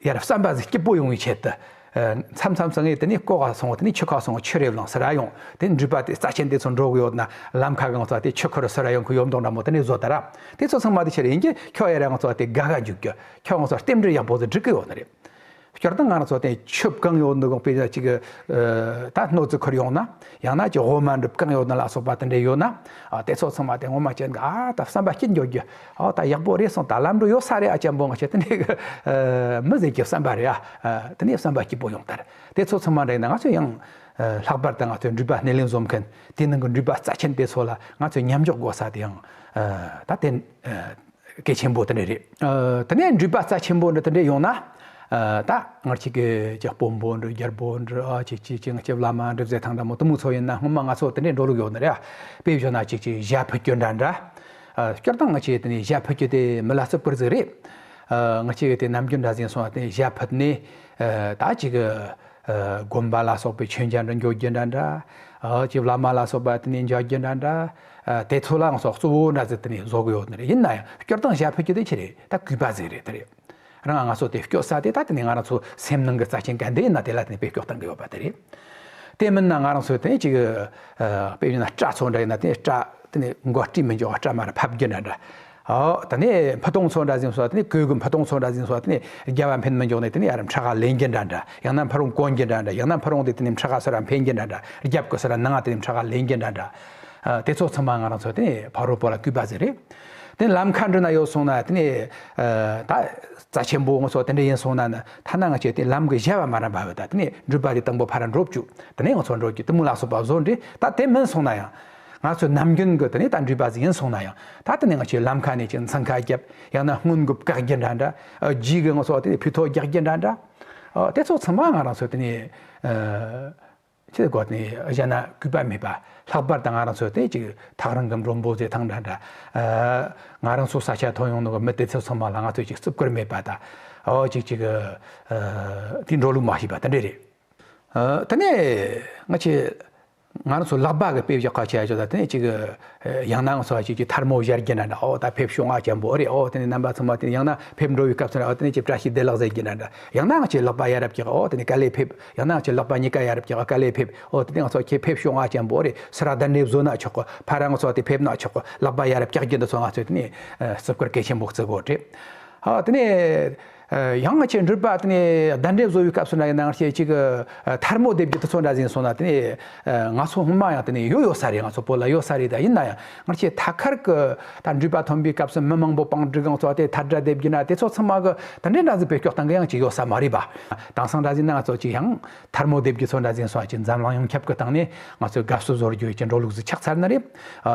ཡར་བསམ་པ་ཟིག་སྐྱིད་པོ་ཡོང་བའི་ཆེད་དུ། ཨ་མཚམས་མཚམས་སུ་ངས་དེ་ནས་ལྐོག་ག་སོང་དེ་ནས་ཆུ་ཁ་སོང་ཆུ་རེབ་ལང་སི་ར་ཡོང་དེ་འགྲུལ་པ་དེ་རྩ་ཆེན་དེ་ཚོ་འགྲོ་གི་ཡོད་ན་ལམ་ཁ་གང་ཚོ་དེ་ཆུ་ཁུར་སི་ར་ཡོང་གི་ཡོད་མདོག་འདྲ་མོ་དེ་ནས་བཟོ་ད་ར། དེ་ཚོ་ཚང་མ་དེ་ཆི་རེད་ཡིན་གྱི་ཁྱོད་ཡར་ང་ཚོ་དེ་དགའ་དགའ་འཇུག་གི་ཁྱོད་ང་ཚོ་རྟེན་འབྲེལ་ཡག་པོ་ཟིག་སྒྲིག་གི་ཡོད་ནི་རེད། སྐྱོར་དང་ང་རང་ཚོ་དེ་ཆུ་བཀང་ཡོད་འདུག་དགོངས་པས་ཅིག་ད་སྣོད་ཙི་ཁུར་ཡོང་ན་ཡང་ན་ཅིག་འོ་མ་འབྲུ་བཀང་ཡོད་ན་ལ་སོགས་པ་དེ་འདྲ་ཡོད་ན་ཨ་དེ་ཚོ་ཚང་མ་དེ་ངོ་མ་ཅན་གི་ཨ་ད་བསམ་པ་སྐྱིད་འགྱོ་རྒྱུ་ཨ་ད་ཡག་པོ་རེད་སོང་ད་ལམ་འགྲོ་ཡོད་ས་རེད་ཨ་ཅན་པོ་ང་ཆེ་དེ་འདྲའི་གི་མི་ཟེར་གྱི་བསམ་པ་རེད་ཨ་དེ་ནས་བསམ་པ་སྐྱིད་པོ་ཡོང་ལྟར་དེ་ཚོ་ཚང་མ་འདྲ་ཡིན་ན་ང་ཚོ་ཡང་ལྷག་པར་དུ་ང་ཚོའི་འགྲུལ་པ་སྣེ་ལེན་བཟོ་མཁན་དེ་ནང་གི་འགྲུལ་པ་རྩ་ཆེན་དེ་ཚོ་ལ་ང་ཚོས་མཉམ་འཇོག་དགོས་ས་དེ་ཡང་ད་དེ། གལ་ཆེན་པོ་དེ་འདྲ་རེད། ཨ་དེ་ནས་འགྲུལ་པ་རྩ་ཆེན་པོ་འདྲ་དེ་འདྲ་ཡོང་ན། ཨ་ད་ང་ཅིག་གི་ཅིག་དཔོན་པོ་འདྲ་རྒྱལ་པོ་འདྲ་ཨ་ཅིག་ཅིག་ཅིག་ང་ཅིག་བླ་མ་འདྲ་ཟེར་ཐང་འདྲ་མོ་དེ་མོ་ཚོ་ཡིན་ན་སྔོན་མ་ང་ཚོ་དེ་འདྲའི་འགྲོ་ལུགས་ཡོད་ནི་རེད། དཔེ་བཞག་ན་ཅིག་ཅིག་ཞྭ་ཕུད་རྒྱུ་འདྲ་འདྲ། ཨ་སྐྱོར་དང་ང་ཅིག་དེ་ནས་ཞྭ་ཕུད་རྒྱུ་དེ་མི་ལ་རྩིབ་ཀིར་ཟིག་རེད། ཨ་ང་ཅིག་དེ་ནམ་རྒྱུན་འདྲ་ཟིན་སོང་དེ་ཞྭ་ཕུད་ནས་ཨ་ད་ཅིག་གི་ཨ་དགོན་པ་ལ་སོགས་པའི་མཆོད་མཇལ་འདྲ་འགྱོ་རྒྱུ་འདྲ་འདྲ། ཨ་ཅིག་བླ་མ་ལ་སོགས་པ་དེ་ནས་མཇལ་རྒྱུ་འདྲ་འདྲ། ཨ་དེ་ཚོ་ལའང་སོགས་གཙོ་བོ་འདྲ་ཟིག་དེ་ནས་བཟོ་གི་ཡོད་ནི་རེད། ཡིན་ན་ཡང་སྐྱོར་དང་ཞྭ་ཕུད་རྒྱུ་དེ་ཆི་རེད་ད་གུས་པ་ཟིག་རེད་དེ་རེད། རང་ང་ཚོ་དེ་སྐྱོ་ས་དེ་ད་དེ་ནས་ང་རང་ཚོ་སེམས་ནང་གི་རྩ་ཆེན་ག་འདི་ཡིན་ན་དེ་ལ་དེ་ནས་དཔེ་སྐྱོ་བཏང་གི་ཡོད་པ་དེ་རེད། དེ་མིན་ན་ང་རང་ཚོ་དེ་ནས་ཅིག་ཨ་དཔེ་ཡིན་ན་སྐྲ་ཚོ་འདྲ་ཡིན་ན་དེ་ནས་སྐྲ་དེ་ནས་མགོ་དཀྲིས་མི་འཇོག་སྐྲ་མར་ཕབ་རྒྱུ་འདྲ་འདྲ། ཨོ་ད་ནས་ཕུ་ཐུང་ཚོ་འདྲ་ཟིན་སོ་དེ་ནས་གོས་གི་ཕུ་ཐུང་ཚོ་འདྲ་ཟིན་སོ་དེ་ནས་རྒྱབ་བ་འཕེན་མི་འཇོག་ནས་དེ་ནས་ཡར་ཕྲག་ག་ལེན་རྒྱུ་འདྲ་འདྲ། ཡང་ན་ཕུ་རུང་གོན་རྒྱུ་འདྲ་འདྲ། ཡང་ན་ཕུ་རུང་དེ་དེ་ནས་ཕྲག་ག་སོ་ར་འཕེན་རྒྱུ་འདྲ་འདྲ། རྒྱབ་གི་སོ་ར་ནང་དེ་ནས་ཕྲག་ག་ལེན་རྒྱུ་འདྲ་འདྲ། ཨ་དེ་ཚོ་ཚང་མ་ང་རང་ཚོ་དེ་ནས་ཕ་རོལ་པོ་ལ་གུས་པ་ཟེར་རེད། དེ་ནས་ལམ་ཁ་འགྲོ་ན་ཡོད་སོང་ན་དེ་ནས་ཨ་ད་རྩ་ཆེན་པོ་ང་ཚོ་དེ་འདྲ་ཡིན་སོང་ན་ནི་ཐ་ན་ང་ཆེ་དེ་ལམ་གི་བཞི་བ་མ་རན་པ་བས་ད་དེ་ནས་འགྲུལ་པ་དེ་དང་པོ་ཕ་ར་འགྲོ་བཅུག་དེ་ནས་ང་ཚོ་འགྲོ་རྒྱུ་དེ་མོ་ལ་སོགས་པ་བཟོ་འདྲི་ད་དེ་མིན་སོང་ན་ཡང་། ང་ཚོ་ནམ་རྒྱུན་གྱི་དེ་ནས་ད་འགྲུལ་པ་ཟིག་ཡིན་སོང་ན་ཡང་ད་དེ་ནས་ང་ཚོའི་ལམ་ཁ་ནས་ཅིག་འཚང་ཁ་བརྒྱབ་ཡང་ན་སྔོན་འགོག་བཀག་རྒྱུ་འདྲ་འདྲ། ཨ་རྗེས་གི་ང་ཚོ་དེ་ནས་ཕུད་ཐོག་རྒྱག་རྒྱུ་འདྲ་འདྲ། ཨ་དེ་ཚོ་ཚང་མ་ང་རང་ཚོ་དེ་ནས་ཨ་ཅི་དགོས་ནས་གཞན་ན་གུས་པ་མེད་པ། ལྷག་པར་དུ་ང་རང་ཚོ་དེ་ཅིག་ཐག་རིང་གི་མགྲོན་པོ་ཟེར་ཐང་འདྲ་འདྲ། ཨ་ང་རང་ཚོ་ས་ཆ་ཐོན་ཡོང་ནོ་གི་མི་དེ་ཚོ་ཚང་མ་ལ་ང་ཚོ་ཅིག་རྩིབ་ཀིར་མེད་པ་ད། ཨོ་ཅིག་ཅིག་ཨ་དེ་འགྲོ་ལུགས་མ་ཤེས་པ་དེ་འདྲ་རེད། ཨ་དེ་ནས་ང་ཆེ། ང་རང་ཚོ་ལག་པ་གི་དཔེ་བཞག་ཁ་ཆེ་ཡ་ཆོ་ད་དེ་ནས་ཅིག་ཡང་ན་ང་ཚོ་ཅིག་ཅིག་ཐལ་མོ་སྦྱར་རྒྱུ་འདྲ་འདྲ། ཨོ་ད་ཕེབས་ཤོག་ང་ཅན་པོ་རེད། ཨོ་དེ་ནས་རྣམ་པ་ཚང་མ་དེ་ནས་ཡང་ན་ཕེབས་འགྲོ་བའི་སྐབས་སུ་ཨོ་དེ་ནས་ཅིག་བཀྲ་ཤིས་བདེ་ལེགས་ཟེར་རྒྱུ་འདྲ་འདྲ། ཡང་ན་ང་ཆེ་ལག་པ་ཡ་རབས་ཀྱི་ཨོ་དེ་ནས་དཀའ་ལས་ཕེབས། ཡང་ན་ང་ཆེ་ལག་པ་གཉིས་ཀ་ཡ་རབས་ཀྱི་དཀའ་ལས་ཕེབས། ཨོ་དེ་ནས་ང་ཚོ་ཁྱེད་ཕེབས་ཤོག་ང་ཅན་པོ་རེད། སི་ར་གདན་འདྲེན་བཟོ་ན་ཆོག་གི། ཕ་ར་ང་ཚོ་དེ་ཕེབས་ན་ཆོག་གི། ལག་པ་ཡ་རབས་བཀྱག་རྒྱུ་འདི་ཚོ་ང་ཚོས་དེ་ནས་རྩིབ་ཀིར་གལ་ཆེན་པོ་བརྩི་དགོས་རེད། ཨ་དེ་ནས་ཡང་ང་ཆེ་འགྲུལ་པ་དེ་ནས་གདན་འདྲེན་བཟོ་བའི་སྐབས་སུ་འདྲ་ཡིན་ན་ང་ཆེ་ཅིག་ཐལ་མོ་རྡེབ་རྒྱུ་དེ་ཚོ་འདྲ་ཟིན་སོང་ན་དེ་ནས་ང་ཚོ་སྔོན་མ་ཡང་དེ་ནས་ཡོད་ཡོད་ས་རེད། ང་ཚོ་བོད་ལ་ཡོད་ས་རེད། ད་ཡིན་ན་ཡང་ང་ཆེ་ཐད་ཀར་གི་ད་འགྲུལ་པ་ཐོན་པའི་སྐབས་སུ་མི་མང་པོ་པང་སྒྲིག་ང་ཚོ་དེ་ཐལ་སྒྲ་རྡེབ་རྒྱུ་ན་དེ་ཚོ་ཚང་མ་གི་དེ་འདྲའི་འདྲ་ཟིག་བེད་སྤྱོད་བཏང་གི་ཡང་ཅིག་ཡོད་ས་མ་རེད་པ། དེང་སང་འདྲ་ཟིན་ན་ང་ཚོ་ཅིག་ཡང་ཐལ་མོ་རྡེབ་རྒྱུ་ཚོ་འདྲ་ཟིན་སོང་ཅིག་འཛམ་གླིང་ཡོངས་ཁྱབ་གི་སྟེང་ནས་ང་ཚོས་དགའ་བསུ་བཟོ་རྒྱུ་ཅིག་འགྲོ་ལུགས་ཟིག་ཆགས་ཚར་ནི་རེད།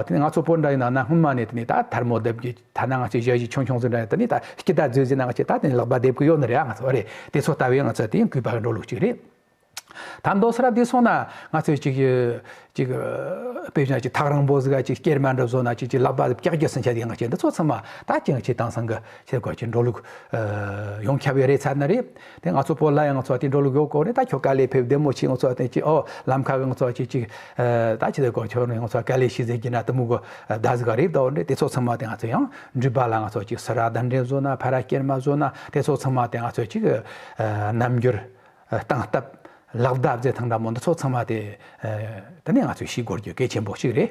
དེ་ནས་ང་ཚོ་བོད་འདྲ་ཡིན་ན་ན་སྔོན་མ་ནས་དེ་ནས་ད་ཐལ་མོ་རྡེབ་རྒྱུ། ཐ་ན་ང་ཚོས་ཞ་ཞི་ཆུང་ཆུང་ཟིག་འདྲ་ཡང་དེ་ནས་ད་སྐྱིད་ད་རྫོས་ཟིན་ན་ང་ཚོས་ད་དེ་ནས་ལག་པ་རྡེབ་གི་ཡོད་ནི་རེད། ང་ཚོ་རེད། དེ་ཚོ་ལྟ་བུའི་ང་ཚོ་དེ་ཡང་གུས་པ་གི་འགྲོ་ལུགས་གཅིག་རེད། ད་མདོ་སར་བསྡུས་སོང་ན་ང་ཚོས་ཅིག་ཅིག་དཔེ་བཞག་ན་ཅིག་ཐག་རིང་པོ་ཟིག་ག་ཅིག་སྐྱེལ་མ་འགྲོ་བཟོ་ན་ཅིག་ཅིག་ལག་པ་ཟིག་བཀྱག་རྒྱུ་ཟིན་ཆ་དེ་ང་ཅིག་འདི་ཚོ་ཚང་མ་ད་ཅིག་ཅིག་དེང་སང་གི་ཆེད་དགོས་ཀྱི་འགྲོ་ལུགས་ཡོངས་ཁྱབ་ཡོད་རེད་ཚར་ན་རེད། དེ་ང་ཚོ་བོད་ལ་ཡང་ང་ཚོ་དེ་འགྲོ་ལུགས་ཡོད་གོ་རེད། ད་ཁྱོད་དཀའ་ལས་ཕེབས་བདེ་མོ་ཆེ་ང་ཚོ་དེ་ཅིག་ཨོ་ལམ་ཁ་གི་ང་ཚོ་ཅིག་ཅིག་ད་ཆེད་དགོས་ཁྱོད་ནི་ང་ཚོ་དཀའ་ལས་ཤི་ཟེར་གྱི་ན་དེ་མོ་གི་ད་ཟིག་ག་རེད་ད་འོ་འདྲེ་དེ་ཚོ་ཚང་མ་དེ་ང་ཚོ་ཡང་འགྲུལ་པ་ལ་ང་ཚོ་ཅིག་སུ་ར་གདན་འདྲེན་བཟོ་ན་ཕ་ར་སྐྱེལ་མ་བཟོ་ན་དེ་ཚོ་ཚང་མ་དེ་ང་ཚོ་ཅིག་རྣམ་འགྱུར། སྟངས་སྟབས་ལག་བརྡ་བརྩེ་ཐང་འདྲ་མོ་འདི་ཚོ་ཚང་མ་དེ་དེ་ནས་ང་ཚོས་ཤེས་དགོས་རྒྱུ་གལ་ཆེན་པོ་ཞིག་རེད།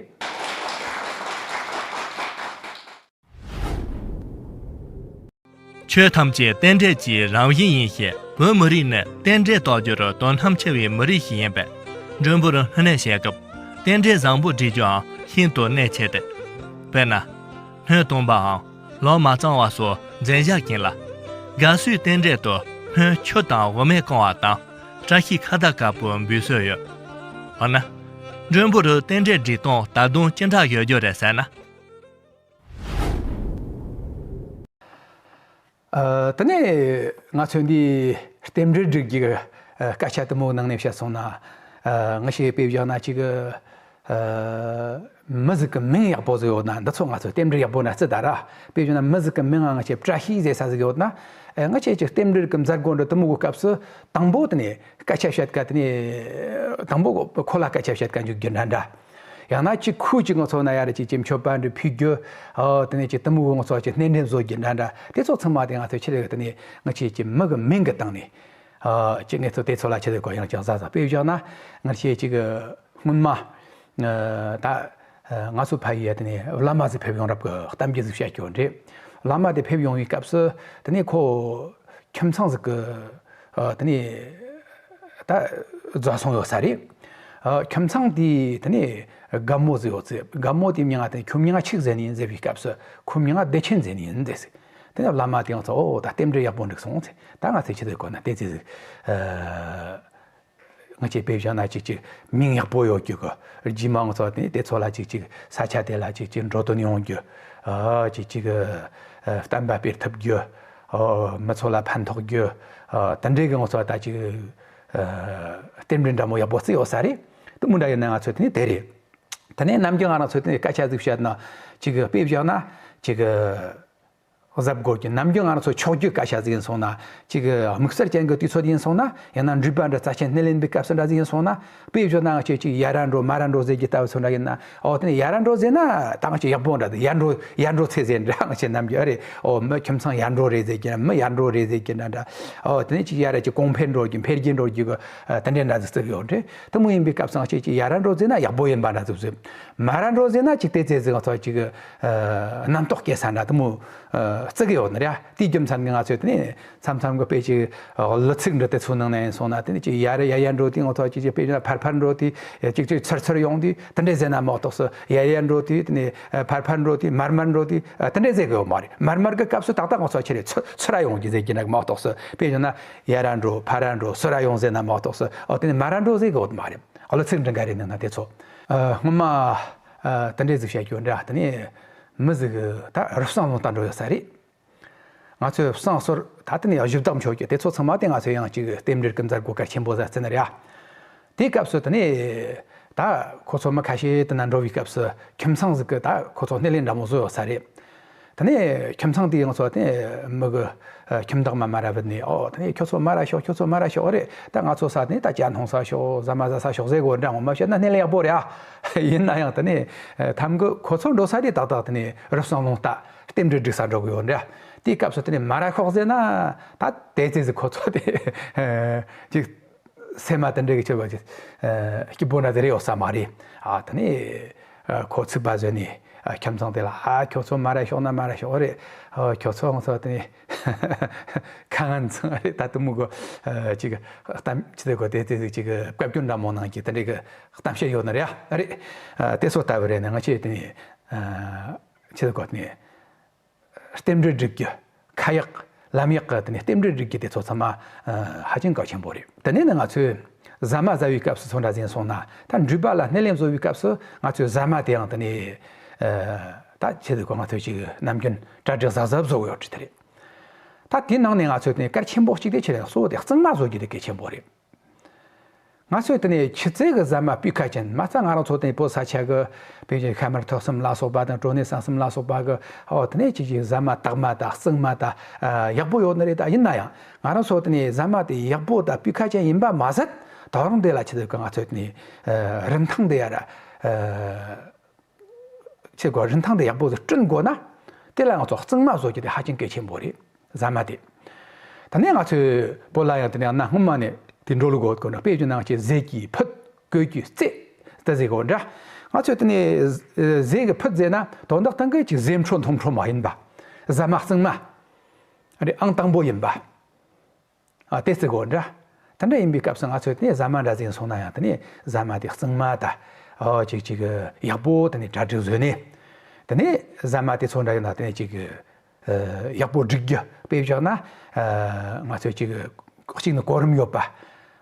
ཆོས་ཐམས་ཅད་རྟེན་འབྲེལ་གྱི་རང་བཞིན་ཡིན་ཞེས། བོད་མི་རིགས་ནི་རྟེན་འབྲེལ་རྟོགས་རྒྱུར་དོ་སྣང་ཆེ་བའི་མི་རིགས་ཤིག་ཡིན་པས། མགྲོན་པོར་དངོས་གནས་བཤད་སྐབས་རྟེན་འབྲེལ་བཟང་པོ་སྒྲིག་རྒྱུའང་ཤིན་ཏུ་གནད་ཆེ་སྟེ། དཔེར་ན། སྣོད་སྟོང་པའམ་ལོ་མ་གཙང་བ་སོགས་འཛིན་བཞག་ཡིན་ལ། དགའ་བསུའི་རྟེན་འབྲེལ་དུ་སྣོད་ཆུ་དང་འོ་མས་བཀང་བ་དང་། བཀྲ་ཤིས་ཁ་བརྡ་དཀར་པོ་འབུལ་སྲོལ་ཡོད། འོ་ན། མགྲོན་པོར་རྟེན་འབྲེལ་སྒྲིག་སྟངས་ད་དུང་ཅི་འདྲ་ཡོད་རྒྱུ་རེད་ཟེར་ན། ཨ། དེ་ནས་ང་ཚོས་འདི་རྟེན་འབྲེལ་སྒྲིག་རྒྱུ་གི་སྐད་ཆ་དེ་མོ་ནང་ནས་བཤད་སོང་ན། ཨ། ང་ཞིག་དཔེ་བཞག་ན་ཅིག་ཨ། མི་ཟིག་གི་མིང་ཡག་པོ་ཟིག་ཡོད་ན་འདི་ཚོ་ང་ཚོ་རྟེན་འབྲེལ་ཡག་པོ་འདྲ་བརྩི་ད་ར། དཔེ་བཞག་ན་མི་ཟིག་གི་མིང་ང་ང་ཆེ་བཀྲ་ཤིས་ཟེར་ས་ཟིག་ཡོད་ན། ཨ། ང་ཆེ་ཅིག་རྟེན་འབྲེལ་གི་མཛད་སྒོ་འདྲ་དེ་མོ་གི་སྐབས་སུ་དང་པོ་དེ་ནས་སྐད་ཆ་བཤད་ཀ་དེ་ནས་དང་པོ་ཁོ་ལ་སྐད་ཆ་བཤད་ཀ་འཇུག་རྒྱུ་འདྲ་འདྲ། ཡང་ན་ཅིག་ཁོས་ཅིག་ང་ཚོ་ན་ཡ་ར་ཅིག་ཅིག་མཆོད་པ་འདྲ་ཕུལ་རྒྱུ། ཨོ་དེ་ནས་ཅིག་དེ་མོ་གི་ང་ཚོ་ཅིག་སྣེ་འདྲེན་བཟོ་རྒྱུ་འདྲ་འདྲ་དེ་ཚོ་ཚང་མ་དེ་ང་ཚོ་ཆེད་ལས་དེ་ནས་ང་ཆེ་ཅིག་མི་གི་མིང་གི་སྟེང་ནས། ཨོ་ཅིག་ངེད་ཚོ་དེ་ཚོ་ལ་ཆེད་ལས་གོ་ཡང་ཅིག་ཟ་ཟ་དཔེ་བཞག་ན་ང་ཆེ་ཅིག་སྔོན་མ་ད་ང་ཚོ་ཕ་ཡུལ་དེ་ནས་བླ་མ་ཟིག་ཕེབས་ཡོང་རབས་ཀྱི་གཏམ་རྒྱུད་ཟིག་བཤད་རྒྱུ་འདྲ། བླ་མ་དེ་ཕེབས་ཡོང་བའི་སྐབས་སུ་དེ་ནས་ཁོ་ཁྱིམ་ཚང་ཟིག་གི་ཨ། དེ་ནས་ད་རྫ་སོང་ཡོད་ས་རེད། ཨ། ཁྱིམ་ཚང་དེ་དེ་ནས་རྒན་མོ་ཟིག་ཡོད་ཚེ་རྒན་མོ་དེའི་མིང་ང་དེ་ཁྱོའི་མིང་ང་ཆི་ཟེར་ནི་ཡིན་ཟེར་བའི་སྐབས་སུ་ཁོའི་མིང་ང་བདེ་ཆེན་ཟེར་ནི་ཡིན་ཟེར། དེ་ནས་བླ་མ་དེ་ང་ཚོ་ཨོ་ད་རྟེན་འབྲེལ་ཡག་པོ་འགྲིག་སོང་ཟེར། ད་ང་ཚོས་ཆི་ཟེར་དགོས་ན་དེ་ཚེ་ཟིག་ཨ། ང་ཆེ་དཔེ་བཞག་ན་ཅིག་ཅིག་མིང་ཡག་པོ་ཡོད་རྒྱུ་གི་རྗེས་མ་ང་ཚོ་དེ་དེ་ཚོ་ལ་ཅིག་ཅིག་ས་ཆ་དེ་ལ་ཅིག་ཅིག་འགྲོ་དོན་ཡོང་རྒྱུ། ཨ། ཅིག་ཅིག་ཨ། བསྟན་པ་སྤེལ་ཐུབ་རྒྱུ། ཨ། མི་ཚོ་ལ་ཕན་ཐོགས་རྒྱུ། ཨ། དེ་འདྲའི་གི་ང་ཚོ་ད་ཅིག་ཨ། རྟེན་འབྲེལ་འདྲ་མོ་ཡག་པོ་བརྩི་ཡོད་ས་རེད། དེ་མོ་འདྲ་ཡིན་ན་ང་ཚོ་དེ་ནས་དེ་རེད། དེ་ནས་ནམ་རྒྱུན་ང་རང་ཚོ་དེ་ནས་སྐད་ཆ་ཟིག་བཤད་ན་ཅིག་དཔེ་བཞག་ན་ཅིག་གཟབ་དགོས་ཀྱི། ནམ་རྒྱུན་ང་རང་ཚོ་ཆོས་བརྒྱུད་སྐད་ཆ་ཟིག་ཡིན་སོང་ན། ཅིག་དམིགས་བསལ་ཅན་གྱི་དུས་ཚོད་ཡིན་སོང་ན། ཡང་ན་འགྲུལ་པ་འདྲ་རྩ་ཆེན་སྣེ་ལེན་པའི་སྐབས་སུ་འདྲ་ཟིག་ཡིན་སོང་ན། དཔེ་བཞག་ན་ང་ཆོས་ཅིག་ཡ་ར་འགྲོ་མ་ར་འགྲོ་ཟེར་གྱི་ལྟ་བུ་ཚོ་འདྲ་ཡིན་ན། ཨོ་དེ་ནས་ཡ་ར་འགྲོ་ཟེར་ན་ད་ང་ཆོས་ཡག་པོ་འདྲ་ཟིག་ཡར་འགྲོ་ཡར་འགྲོ་ཚེ་ཟེར་འདྲ་ང་ཆོས་ནམ་རྒྱུན་ཨ་རེད། ཨོ་མི་ཁྱིམ་ཚང་ཡར་འགྲོ་རེད་ཟེར་གྱི་མི་ཡར་འགྲོ་རེད་ཟེར་གྱི་འདྲ་འདྲ། ཨོ་དེ་ནས་ཅིག་ཡ་ར་ཅིག་གོང་འཕེལ་འགྲོ་རྒྱུ་འཕེལ་རྒྱས་འགྲོ་རྒྱུ་གི་དེ་འདྲ་འདྲ་ཟིག་བརྩི་གི་ཡོད་རེད། དེ་མོ་ཡིན་པའི་སྐབས་སུ་ང་ཆོས་ཅིག་ཡ་ར་འགྲོ་ཟེར་ན་ཡག་པོ་ཡིན་པ་འདྲ་ཟིག་བཟོས། མ་ར་འགྲོ་ཟེར་ན་ཅིག་དེ་ཚེ་ཟིག་ང་ཚོ་ཅིག་རྣམ་རྟོག་སྐྱེ་ས་འདྲ་དེ་མོ་བརྩི་གི་ཡོད་ནི་རེད། དེའི་རྒྱུ་མཚན་གྱིས་ང་ཚོས་དེ་ནས་མཚམས་མཚམས་ཀྱི་དཔེ་ཅིག་གླུ་ཚིག་འདྲ་དེ་ཚོའི་ནང་ན་ཡིན་སོང་ན་དེ་ནས་ཅིག་ཡ་ར་ཡ་ཡ་འགྲོ་དུས་ང་ཚོ་ཅིག་ཅིག་དཔེ་ཡིན་ན་ཕར་ཕར་འགྲོ་དུས་ཅིག་ཅིག་ཚུར་ཚུར་ཡོང་དུས་དེ་འདྲས་ཟེར་ན་མ་གཏོགས་སུ་ཡ་ཡ་འགྲོ་དུས་དེ་ནས་ཕར་ཕར་འགྲོ་དུས་མར་མར་འགྲོ་དུས་དེ་འདྲས་ཟེར་གི་ཡོད་མ་རེད། མར་མར་གྱི་སྐབས་སུ་ཏག་ཏག་ང་ཚོ་ཆི་རེད་ཚུར་ཚུར་ར་ཡོང་རྒྱུ་ཟེར་གྱི་འདྲ་མ་གཏོགས་སུ་དཔེ་ཡིན་ན་ཡ་ར་འགྲོ་ཕར་ར་འགྲོ་ཚུར་ར་ཡོང་ཟེར་ན་མ་གཏོགས་སུ་ཨོ་དེ་ནས་མ་ར་འགྲོ་ཟེར་གི་ཡོད་མ་རེད། གླུ་ཚིག་འདྲ་འགའ་རེ་ནང་ན་དེ་ཚོ། ཨ། སྔོན་མ། ཨ། དེ་འདྲས་ཟིག་བཤད་རྒྱུ་འདྲ་དེ་ནས་མི་ཟིག་ད་རུ་སང་ལུང་བསྟན་འགྲོ་ཡོད་ས་རེད། ང་ཚོས་བསང་གསོལ་ད་དེ་ནས་གཞུ་བདག་མཆོད་རྒྱུ་དེ་ཚོ་ཚང་མ་དེ་ང་ཚོས་ཡང་ཅིག་རྟེན་འབྲེལ་གྱི་མཛད་སྒོ་གལ་ཆེན་པོ་ཟིག་བརྩི་ནི་རེད། དེའི་སྐབས་སུ་དེ་ནས་ད་ཁོ་ཚོ་མི་ཁ་ཤས་དེ་ན་འགྲོ་བའི་སྐབས་སུ་ཁྱིམ་ཚང་ཟིག་གི་ད་ཁོ་ཚོ་སྣེ་ལེན་འདྲ་མོ་བཟོ་ཡོད་ས་རེད། དེ་ནས་ཁྱིམ་ཚང་དེའི་ང་ཚོ་དེ་མི་གི་ཨ། ཁྱིམ་བདག་མ་མ་ར་བུད་ནས་ཨོ་དེ་ནས་ཁྱོད་ཚོ་མ་ར་ཤོག་ཁྱོད་ཚོ་མ་ར་ཤོག་རེད། ད་ང་ཚོ་ས་ནས་ད་ཇ་འཐུང་ས་ཤོག་ཟ་མ་ཟ་ས་ཤོག་ཟེར་གོ་འདྲ་ངོ་མ་བཤད་ན་སྣེ་ལེན་ཡག་པོ་རེད་ཨ། ཡིན་ན་ཡང་དེ་ནས་ཨ། ཐམ་གི་ཁོ་ཚོ་འགྲོ་ས་དེ་ཏག་ཏག་དེ་ནས་རུ་སང་ལུང་བསྟན་རྟེན་འབྲེལ་སྒྲིག་ས་འགྲོ་གི་ཡོད་འདྲ། དེའི་སྐབས་སུ་དེ་ནས་མ་ར་ཤོག་ཟེར་ན་ད་དེ་ཙི་ཙི་ཁོ་ཚོ་དེ་ཨ། ཅིག་སེམས་མ་དེ་འདྲ་གི་ཆེ་བ་ཅིག་ཨ། སྐྱིད་པོ་འདྲ་དེ་རེ་ཡོད་ས་མ་རེད་ཨ། དེ་ནས་ཨ། ཁོ་ཚིག་པ་བཟོས་ནས་ཨ། ཁྱིམ་ཚང་དེ་ལ་ཨ། ཁྱོད་ཚོ་མ་ར་ཤོག་ན་མ་ར་ཤོག་རེད། ཨ། ཁྱོད་ཚོ་ང་ཚོ་དེ་ནས་ཁ་ངན་ཚང་རེད། ད་དུ་མུ་གོ་ཨ། ཅིག་གཏམ་ཅི་དེ་གོ་དེ་དེ་ཅིག་བཀའ་བཀྱོན་འདྲ་མོ་ནང་གི་དེ་འདྲ་གི་གཏམ་བཤད་ཡོད་ནི་རེད་ཨ། རེད། ཨ། དེ་ཚོ་ལྟ་བུ་རེད་ནས་ང་ཆེ་དེ་ནས་ཨ། ཅི་དེ་གོ་དེ་ནས། རྟེན་འབྲེལ་སྒྲིག་རྒྱུ། ཁ་ཡག་ལམ་ཡག་གི་དེ་ནས་རྟེན་འབྲེལ་སྒྲིག་རྒྱུ་དེ་ཚོ་ཚང་མ་ཧ་ཅང་གལ་ཆེན་པོ་རེད། དེ་ནས་ནི་ང་ཚོས་ཟ་མ་ཟ་བའི་སྐབས་སུ་ཚོ་འདྲ་ཟིན་སོང་ན་ད་འགྲུལ་པ་ལ་སྣེ་ལེན་བཟོ་བའི་སྐབས་སུ་ང་ཚོས་ཟ་མ་དེའང་དེ་ནས་ད་ཆེད་དུ་ང་ཚོས་ཅིག་ནམ་རྒྱུན་གྲ་སྒྲིག་གཟབ་གཟབ་བཟོ་དགོས་ཡོད་དེ་རེད། ད་དེའི་ནང་ནས་ང་ཚོས་དེ་གལ་ཆེན་པོ་གཅིག་དེ་ཆེད་ལ་གཙོ་བོ་དེ་གཙང་མ་བཟོ་རྒྱུ་དེ་གལ་ཆེན་པོ་རེད། ང་ཚོས་དེ་ནས་ཆུ་ཚོད་ཀྱི་ཟ་མ་སྤུས་ཁ་ཅན། མ་རྩ་ང་རང་ཚོ་དེ་བོད་ས་ཆ་གི་བོད་ཀྱི་ཤ་མར་ཐོག་གསུམ་ལ་སོགས་པ་དང་། གྲོ་ནས་ཟན་གསུམ་ལ་སོགས་པ་གི། ཨོ། དེ་ནས་ཅིག་ཅིག་ཟ་མ་དག་མ་དང་གཙང་མ་དང་། ཨ། ཡག་པོ་ཡོད་ནི་རེད། ད་ཡིན་ན་ཡང་ང་རང་ཚོ་དེ་ནས་ཟ་མ་དེ་ཡག་པོ་དང་སྤུས་ཁ་ཅན་ཡིན་པ་མ་ཟད། ད་རུང་དེ་ལ་ཆེད་དུ་གི་ང་ཚོས་དེ་ནས། ཨ། རིན་ཐང་དེ་ཡར། ཨ། ཆེད་དུ་རིན་ཐང་དེ་ཡག་པོ་ཞིག་བསྐྲུན་དགོས་ན། དེ་ལ་ང་ཚོ་གཙང་མ་བཟོ་རྒྱུ་དེ་ཧ་ཅང་གལ་ཆེན་པོ་རེད། ཟ་མ་དེ། ད་ནས་ང་ཚོས་བོད་ལ་ཡང་དེ་ནས་གནའ་སྔོན་མ་ནས་དེ་འགྲོ་ལུགས་ཡོད་དགོས་ན། དཔེ་བརྗོད་ན་ཅིག་ཟས་ཀྱི་ཕུད། གོས་ཀྱི་རྩེ། དེ་ཟེར་གོ་འདྲ། ང་ཚོས་དེ་ནས་ཟས་ཀྱི་ཕུད་ཟེར་ན་དོན་དག་སྟེང་གི་ཅིག་ཟས་འཕྲོ་འཐུང་འཕྲོ་མ་ཡིན་པ། ཟ་མ་གཙང་མ་རེད། ཨང་དང་པོ་ཡིན་པ། ཨ། དེ་ཟེར་གོ་འདྲ། དེ་འདྲ་ཡིན་པའི་སྐབས་སུ་ང་ཚོས་དེ་ནས་ཟ་མ་འདྲ་ཟིག་སོང་ན་ཡང་། དེ་ནས་ཟ་མ་དེ་གཙང་མ་དང་། ཨོ། ཅིག་ཅིག་ཡག་པོ་དེ་ནས་གྲ་སྒྲིག་བཟོས་ནས། དེ་ནས་ཟ་མ་དེ་ཚོ་འདྲ་ཡིན་ན་དེ་ནས་ཅིག་ཨ། ཡག་པོ་སྒྲིག་རྒྱུ། དཔེ་བཞག་ན། ཨ། ང་ཚོས་ཅིག་གཅིག་ནི་གོ་རིམ་ཡོད་པ།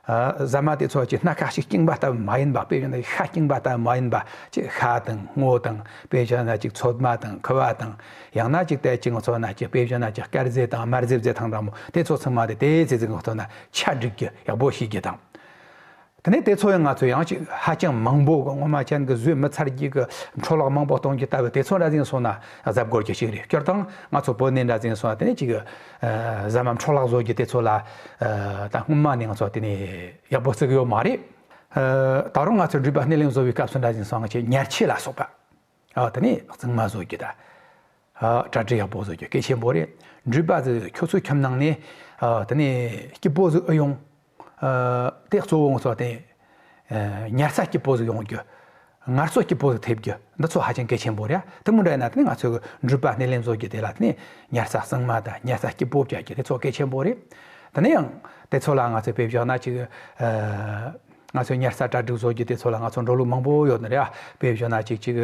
ཨ། ཟ་མ་དེ་ཚོ་ཅིག་སྣ་ཁ་ཞིག་བཅིངས་པ་ལྟ་བུ་མ་ཡིན་པ། དཔེ་བཞག་ན་ཤ་བཅིངས་པ་ལྟ་བུ་མ་ཡིན་པ། ཅིག་ཤ་དང་སྔོ་དང་། དཔེ་བཞག་ན་ཅིག་ཚོད་མ་དང་ཁུ་བ་དང་། ཡང་ན་ཅིག་དེ་ཅིག་ང་ཚོ་ན་ཅིག་དཔེ་བཞག་ན་ཅིག་དཀར་ཟས་དང་དམར་ཟས་ཟེར་ཐང་འདྲ་མོ། དེ་ཚོ་ཚང་མ་དེ་དེ་ཚེ་ཚེ་ང་ཚོ་ན་ཆ་སྒྲིག་རྒྱུ། ཡག་པོ་ཤེས་རྒྱུ་དང་། དེ་ནས་དེ་ཚོ་ཡང་ང་ཚོས་ཡང་ཅིག་ཧ་ཅང་མང་པོ་གི་ངོ་མ་ཅན་གྱི་བཟོས་མི་ཚར་རྒྱུ་གི་འཕྲོ་བརླག་མང་པོ་གཏོང་རྒྱུ་ལྟ་བུ། དེ་ཚོ་འདྲ་ཟིག་སོང་ན་གཟབ་དགོས་རྒྱུ་ཞིག་རེད། སྤྱིར་བཏང་ང་ཚོ་བོད་ནས་འདྲ་ཟིག་སོང་ན་དེ་ནས་ཅིག་ཨ། ཟ་མ་འཕྲོ་བརླག་བཟོ་རྒྱུ་དེ་ཚོ་ལ། ཨ། ད་སྔོན་མ་ནས་ང་ཚོ་དེ་ནས་ཡག་པོ་བརྩི་གི་ཡོད་མ་རེད། ཨ། ད་རུང་ང་ཚོས་འགྲུལ་པ་སྣེ་ལེན་བཟོ་བའི་སྐབས་སུ་འདྲ་ཟིག་སོང་ང་ཅིག་ཉལ་ཆས་ལ་སོགས་པ། ཨ། དེ་ནས་གཙང་མ་བཟོ་རྒྱུ་དང་། ཨ། གྲ་སྒྲིག་ཡག་པོ་བཟོ་རྒྱུ་གལ་ཆེན་པོ་རེད། འགྲུལ་པ་ཟིག་ཁྱོད་ཚོའི་ཁྱིམ་ནང་ནས། ཨ། དེ་ནས་སྐྱིད་པོ་ཟིག་ཨེ་ཡོང་། ཨ། དེ་གཙོ་བོ་ང་ཚོ་དེ། ཨ། ཉལ་ས་སྐྱིད་པོ་ཟིག་ཡོང་རྒྱུ། ངལ་གསོ་སྐྱིད་པོ་ཟིག་ཐེབས་རྒྱུ། འདི་ཚོ་ཧ་ཅང་གལ་ཆེན་པོ་རེད། དེ་མོ་འདྲ་ཡིན་ན་དེ་ནས་ང་ཚོའི་འགྲུལ་པ་སྣེ་ལེན་བཟོ་རྒྱུ་དེ་ལ་དེ་ནས་ཉལ་ས་གཙང་མ་དང་ཉལ་ས་སྐྱིད་པོ་བྱ་རྒྱུ་དེ་ཚོ་གལ་ཆེན་པོ་རེད། དེ་ནས་ཡང་དེ་ཚོ་ལ་ང་ཚོས་དཔེ་བཞག་ན་ཅིག་ཨ། ང་ཚོས་ཉལ་ས་གྲ་སྒྲིག་བཟོ་རྒྱུ་དེ་ཚོ་ལ་ང་ཚོ་འགྲོ་ལུགས་མང་པོ་ཡོད་ནི་རེད། ཨ། དཔེ་བཞག་ན་ཅིག་ཅིག་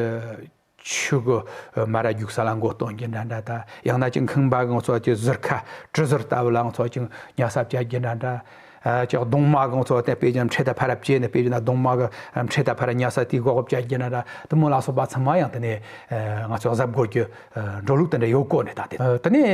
ཆུ་གི་མར་རྒྱུག་ས་ལ་མགོ་གཏོང་རྒྱུ་འདྲ་འདྲ་དང་། ཡང་ན་ཅིག་ཁང་པ་གི་ང་ཚོ་ཅིག་ཟུར་ཁ་གྲུ་ཟུར་ལྟ་བུ་ལ་ང་ཚོ་ཅིག་ཉལ་ས་བྱ་རྒྱུ་འདྲ་འདྲ། ཨ། ཅིག་གདུང་མ་གི་ང་ཚོ་དེ་དཔེ་ཅིག་འཕྲེད་དང་ཕར་བཅད་ནས། དཔེ་ཅིག་ན་གདུང་མ་གི་འཕྲེད་དང་ཕར་ཉལ་ས་དེའི་སྒོ་བྱ་རྒྱུ་འདྲ་འདྲ། དེ་མོ་ལ་སོགས་པ་ཚང་མ་ཡང་དེ་ནས་ང་ཚོ་གཟབ་དགོས་རྒྱུ་འགྲོ་ལུགས་དེ་འདྲ་ཡོད་གོ་ནས། ད་དེ་དེ་ནས་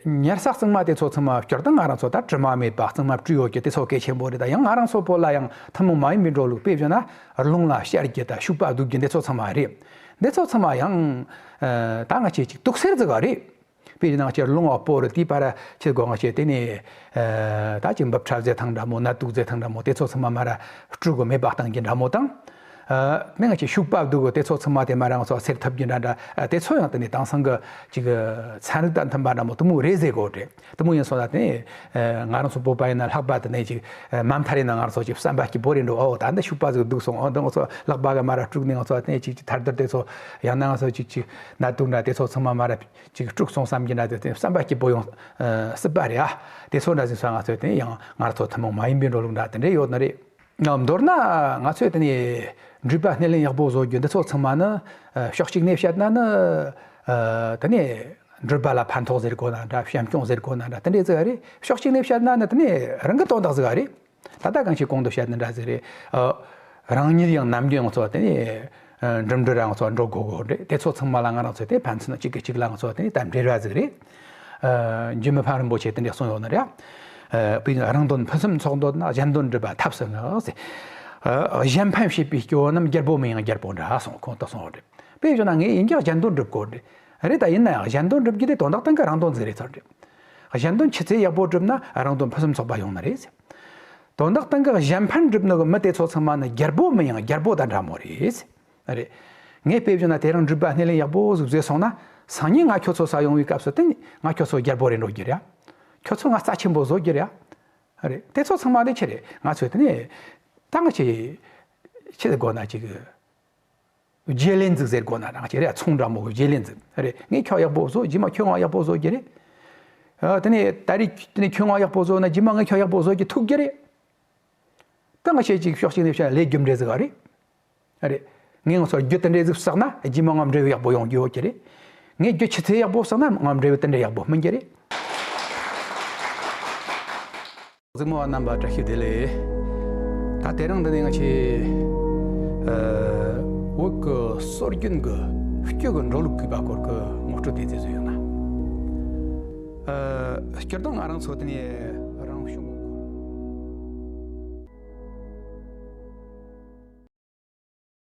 ཉལ་ས་གཙང་མ་དེ་ཚོ་ཚང་མ་སྤྱིར་བཏང་ང་རང་ཚོ་ད་དྲི་མ་མེད་པ་གཙང་མ་བཀྲུས་ཡོད་རྒྱུ་དེ་ཚོ་གལ་ཆེན་པོ་རེད། ད་ཡང་ང་རང་ཚོ་བོད་ལ་ཡང་ཐུན་མོང་མ་ཡིན་པའི་འགྲོ་ལུགས། དཔེ་བཞག་ན་རླུང་ལ་བཤལ་རྒྱུ་དང་ཤུག་པ་ལྡུག་རྒྱུ་འདི་ཚོ་ཚང་མ་རེད། འདི་ཚོ་ཚང་མ་ཡང་ཨ། ད་ང་ཆེ་ཅིག་དུག་སེལ་ཟིག་ག་རེད། དཔེ་བཞག་ན་ང་ཆེ་རླུང་བ་སྤོ་རུ་དེའི་བར་ཆེ་གོ་ང་ཆེ་དེ་ནས་ཨ། ད་ཅིག་འབབ་ཁྲབ་ཟེར་ཐང་འདྲ་མོ། ནད་དུག་ཟེར་ཐང་འདྲ་མོ། དེ་ཚོ་ཚང་མ་མར་བཀྲུ་གི་མེད་པ་གཏང་རྒྱུ་འདྲ་མོ་དང་། ཨ། ནས་ང་ཆེ་ཤུག་པ་ལྡུག་གི་དེ་ཚོ་ཚང་མ་དེ་མར་ང་ཚོ་སེལ་ཐུབ་རྒྱུ་འདྲ་འདྲ། ཨ། དེ་ཚོ་ཡང་དེ་ནས་དེང་སང་གི་ཅིག་ཚན་རིག་དང་མཐུན་པ་འདྲ་མོ་དེ་མོ་རེད་ཟེར་གོ་རེད། དེ་མོ་ཡིན་སོང་ན་དེ་ནས་ཨ། ང་རང་ཚོ་བོད་པ་ཡིན་ན་ལྷག་པ་དེ་ནས་ཅིག་ཨ། མ་མཐའ་རེ་ན་ང་རང་ཚོ་ཅིག་བསམ་པ་སྐྱིད་པོ་རེད་འགྲོ། ཨོ། ད་འདི་ཤུག་པ་ཟིག་ལྡུག་སོང་། ཨོ། འདི་ང་ཚོ་ལག་པ་གི་མར་བཀྲུས་ནས་ང་ཚོ་དེ་ནས་ཅིག་ཅིག་ཐལ་རྡུལ་དེ་ཚོ། ཡང་ན་ང་ཚོ་ཅིག་ཅིག་ནད་དུག་འདྲ་དེ་ཚོ་ཚང་མ་མར་ཅིག་བཀྲུས་སོང་བསམ་གྱི་འདྲ། དེ་བསམ་པ་སྐྱིད་པོ་ཡོང་ཨ། སྲིད་པ་རེད། ཨ། དེ་ཚོ་འདྲ་ཟིག་སོང་ང་ཚོས་དེ་ཡང་ང་ཚོ་ཐུན་མོང་མ་ཡིན་པའི་འགྲོ་ལུགས་འདྲ་དེ་འདྲ་ཡོད་ནི་རེད། མདོར་ན་ང་ཚོས་དེ་ནས་འགྲུལ་པ་སྣེ་ལེན་ཡག་པོ་བཟོ་རྒྱུ་འདི་ཚོ་ཚང་མ་ནི། ཨ། ཕྱོགས་གཅིག་ནས་བཤད་ན་ནི། ཨ། དེ་ནས་འགྲུལ་པ་ལ་ཕན་ཐོགས་ཟེར་དགོས་ན་འདྲ། བྱམས་སྐྱོང་ཟེར་དགོས་ན་འདྲ། དེ་འདྲ་ཟིག་རེད། ཕྱོགས་གཅིག་ནས་བཤད་ན་ནི་དེ་ནས་རང་གི་དོན་དག་ཟིག་རེད། ད་ལྟ་གང་ཞིག་གོང་དུ་བཤད་ནི་འདྲ་ཟིག་རེད། ཨ། རང་ཉིད་ཡང་ནམ་རྒྱུན་ང་ཚོ་དེ་ནས་ཨ། འགྲིམ་འགྲུལ་ར་ང་ཚོ་འགྲོ་དགོས་དགོས་རེད། དེ་ཚོ་ཚང་མ་ལ་ང་རང་ཚོ་དེ་ཕན་ཚུན་གཅིག་གིས་གཅིག་ལ་ང་ཚོ་དེ་ནས་ད་འབྲེལ་བ་ཟིག་རེད། ཨ། འཇུ་མི་ཕམ་རིན་པོ་ཆེ་དེ་འདྲ་གསུངས་ཡོད་ནི་རེད། ཨ། དཔེར་ན་རང་དོན་ཕུན་སུམ་ཚོགས་འདོད་ན། གཞན་དོན་སྒྲུབ་པ་ཐབས་སུ་བསྔགས་ཟེར། ཨ། གཞན་ཕན་བྱེད་པའི་སྐྱེ་བོ་རྣམས། རྒྱལ་པོ་མིན་ཡང་རྒྱལ་པོ་འདྲ་གསུངས། ཁོང་དུ་གསུངས་ཡོད་རེད། དཔེ་བཞག་ན་ངས་ཡིན་ཀྱང་གཞན་དོན་སྒྲུབ་དགོས་རེད། རེད། ད་ཡིན་ན་ཡང་གཞན་དོན་སྒྲུབ་རྒྱུ་དེ་དོན་དག་སྟེང་གི་རང་དོན་ཟིག་རེད་ཚར་རེད། གཞན་དོན་ཆུ་ཚད་ཡག་པོ་བསྒྲུབས་ན་རང་དོན་ཕུན་སུམ་ཚོགས་པ་ཡོང་ནི་རེད། དོན་དག་སྟེང་གི་གཞན་ཕན་བསྒྲུབ་ནོ་གི་མི་དེ་ཚོ་ཚང་མ་ནི་རྒྱལ་པོ་མིན་ཡང་རྒྱལ་པོ་དང་འདྲ་མོ་རེད། རེད། ངས་དཔེ་བཞག་ན་དེ་རིང་འགྲུལ་པ་སྣེ་ལེན་ཡག་པོ་ཟིག་བཟོས་སོང་ན། སང་ཉིན་ང་ཁྱོད་ཚོ་ས་ཡོང་བའི་སྐབས་སུ་དེ་ང་ཁྱོད་ཚོ་རྒྱལ་པོ་རེད་འགྲོ་རྒྱུ་རེད། ཁྱོད་ཚོ་ང་རྩ་ཆེན་པོ་བཟོ་རྒྱུ་རེད། རེད། དེ་ཚོ་ཚང་མ་དེ་ཆི་རེད། ང་ཚོས་དེ་ནས་ད་ང་ཆི་ཆི་དགོས་ན་ཅིག་བརྗེ་ལེན་ཟིག་ཟེར་དགོས་ན་རང་ཅི་རེད། ཚོང་འདྲ་མོ་གི་བརྗེ་ལེན་ཟིག་རེད། ངས་ཁྱོད་ཡག་པོ་བཟོ། རྗེས་མ་ཁྱོད་ང་ཡག་པོ་བཟོ་རྒྱུ་རེད། ཨ། དེ་ནས་ད་རེས་དེ་ནས་ཁྱོད་ང་ཡག་པོ་བཟོ་ན་རྗེས་མ་ངས་ཁྱོད་ཡག་པོ་བཟོ་རྒྱུ་ཐུག་རྒྱུ་རེད། ད་ང་ཆེ་ཅིག་ཕྱོགས་གཅིག་ནས་བཤད་ན་ལས་རྒྱུ་འབྲས་ཟིག་རེད། རེད། ངས་ང་ཚོར་རྒྱུ་དེ་འདྲས་ཟིག་བསགས་ན་རྗེས་མ་ང་འབྲས་བུ་ཡག་པོ་ཡོང་རྒྱུ་ཡོད་ཀྱི་རེད། ངས་རྒྱུ་ཆུ་ཚད་ཡག་པོ་བསགས་ན་ང་འབྲས་བུ་དེ་འདྲས་ཡག་པོ་སྨིན་རྒྱུ་རེད། གཟིགས་མོ་བ་རྣམ་པ་བཀྲ་ཤིས་བདེ་ལེགས། ད་དེ་རིང་འདི་ནས་ང་ཆེ་ཨ། བོད་ཀྱི་སྲོལ་རྒྱུན་གྱི་སྐྱོ་གི་འགྲོ་ལུགས་ཀྱི་བར་སྐོར་གྱི་ངོ་སྤྲོད་དེ་མཛད་བཟོས་ཡོད་ན། ཨ། སྤྱིར་བཏང་ང་རང་ཚོ་དེ་ནས་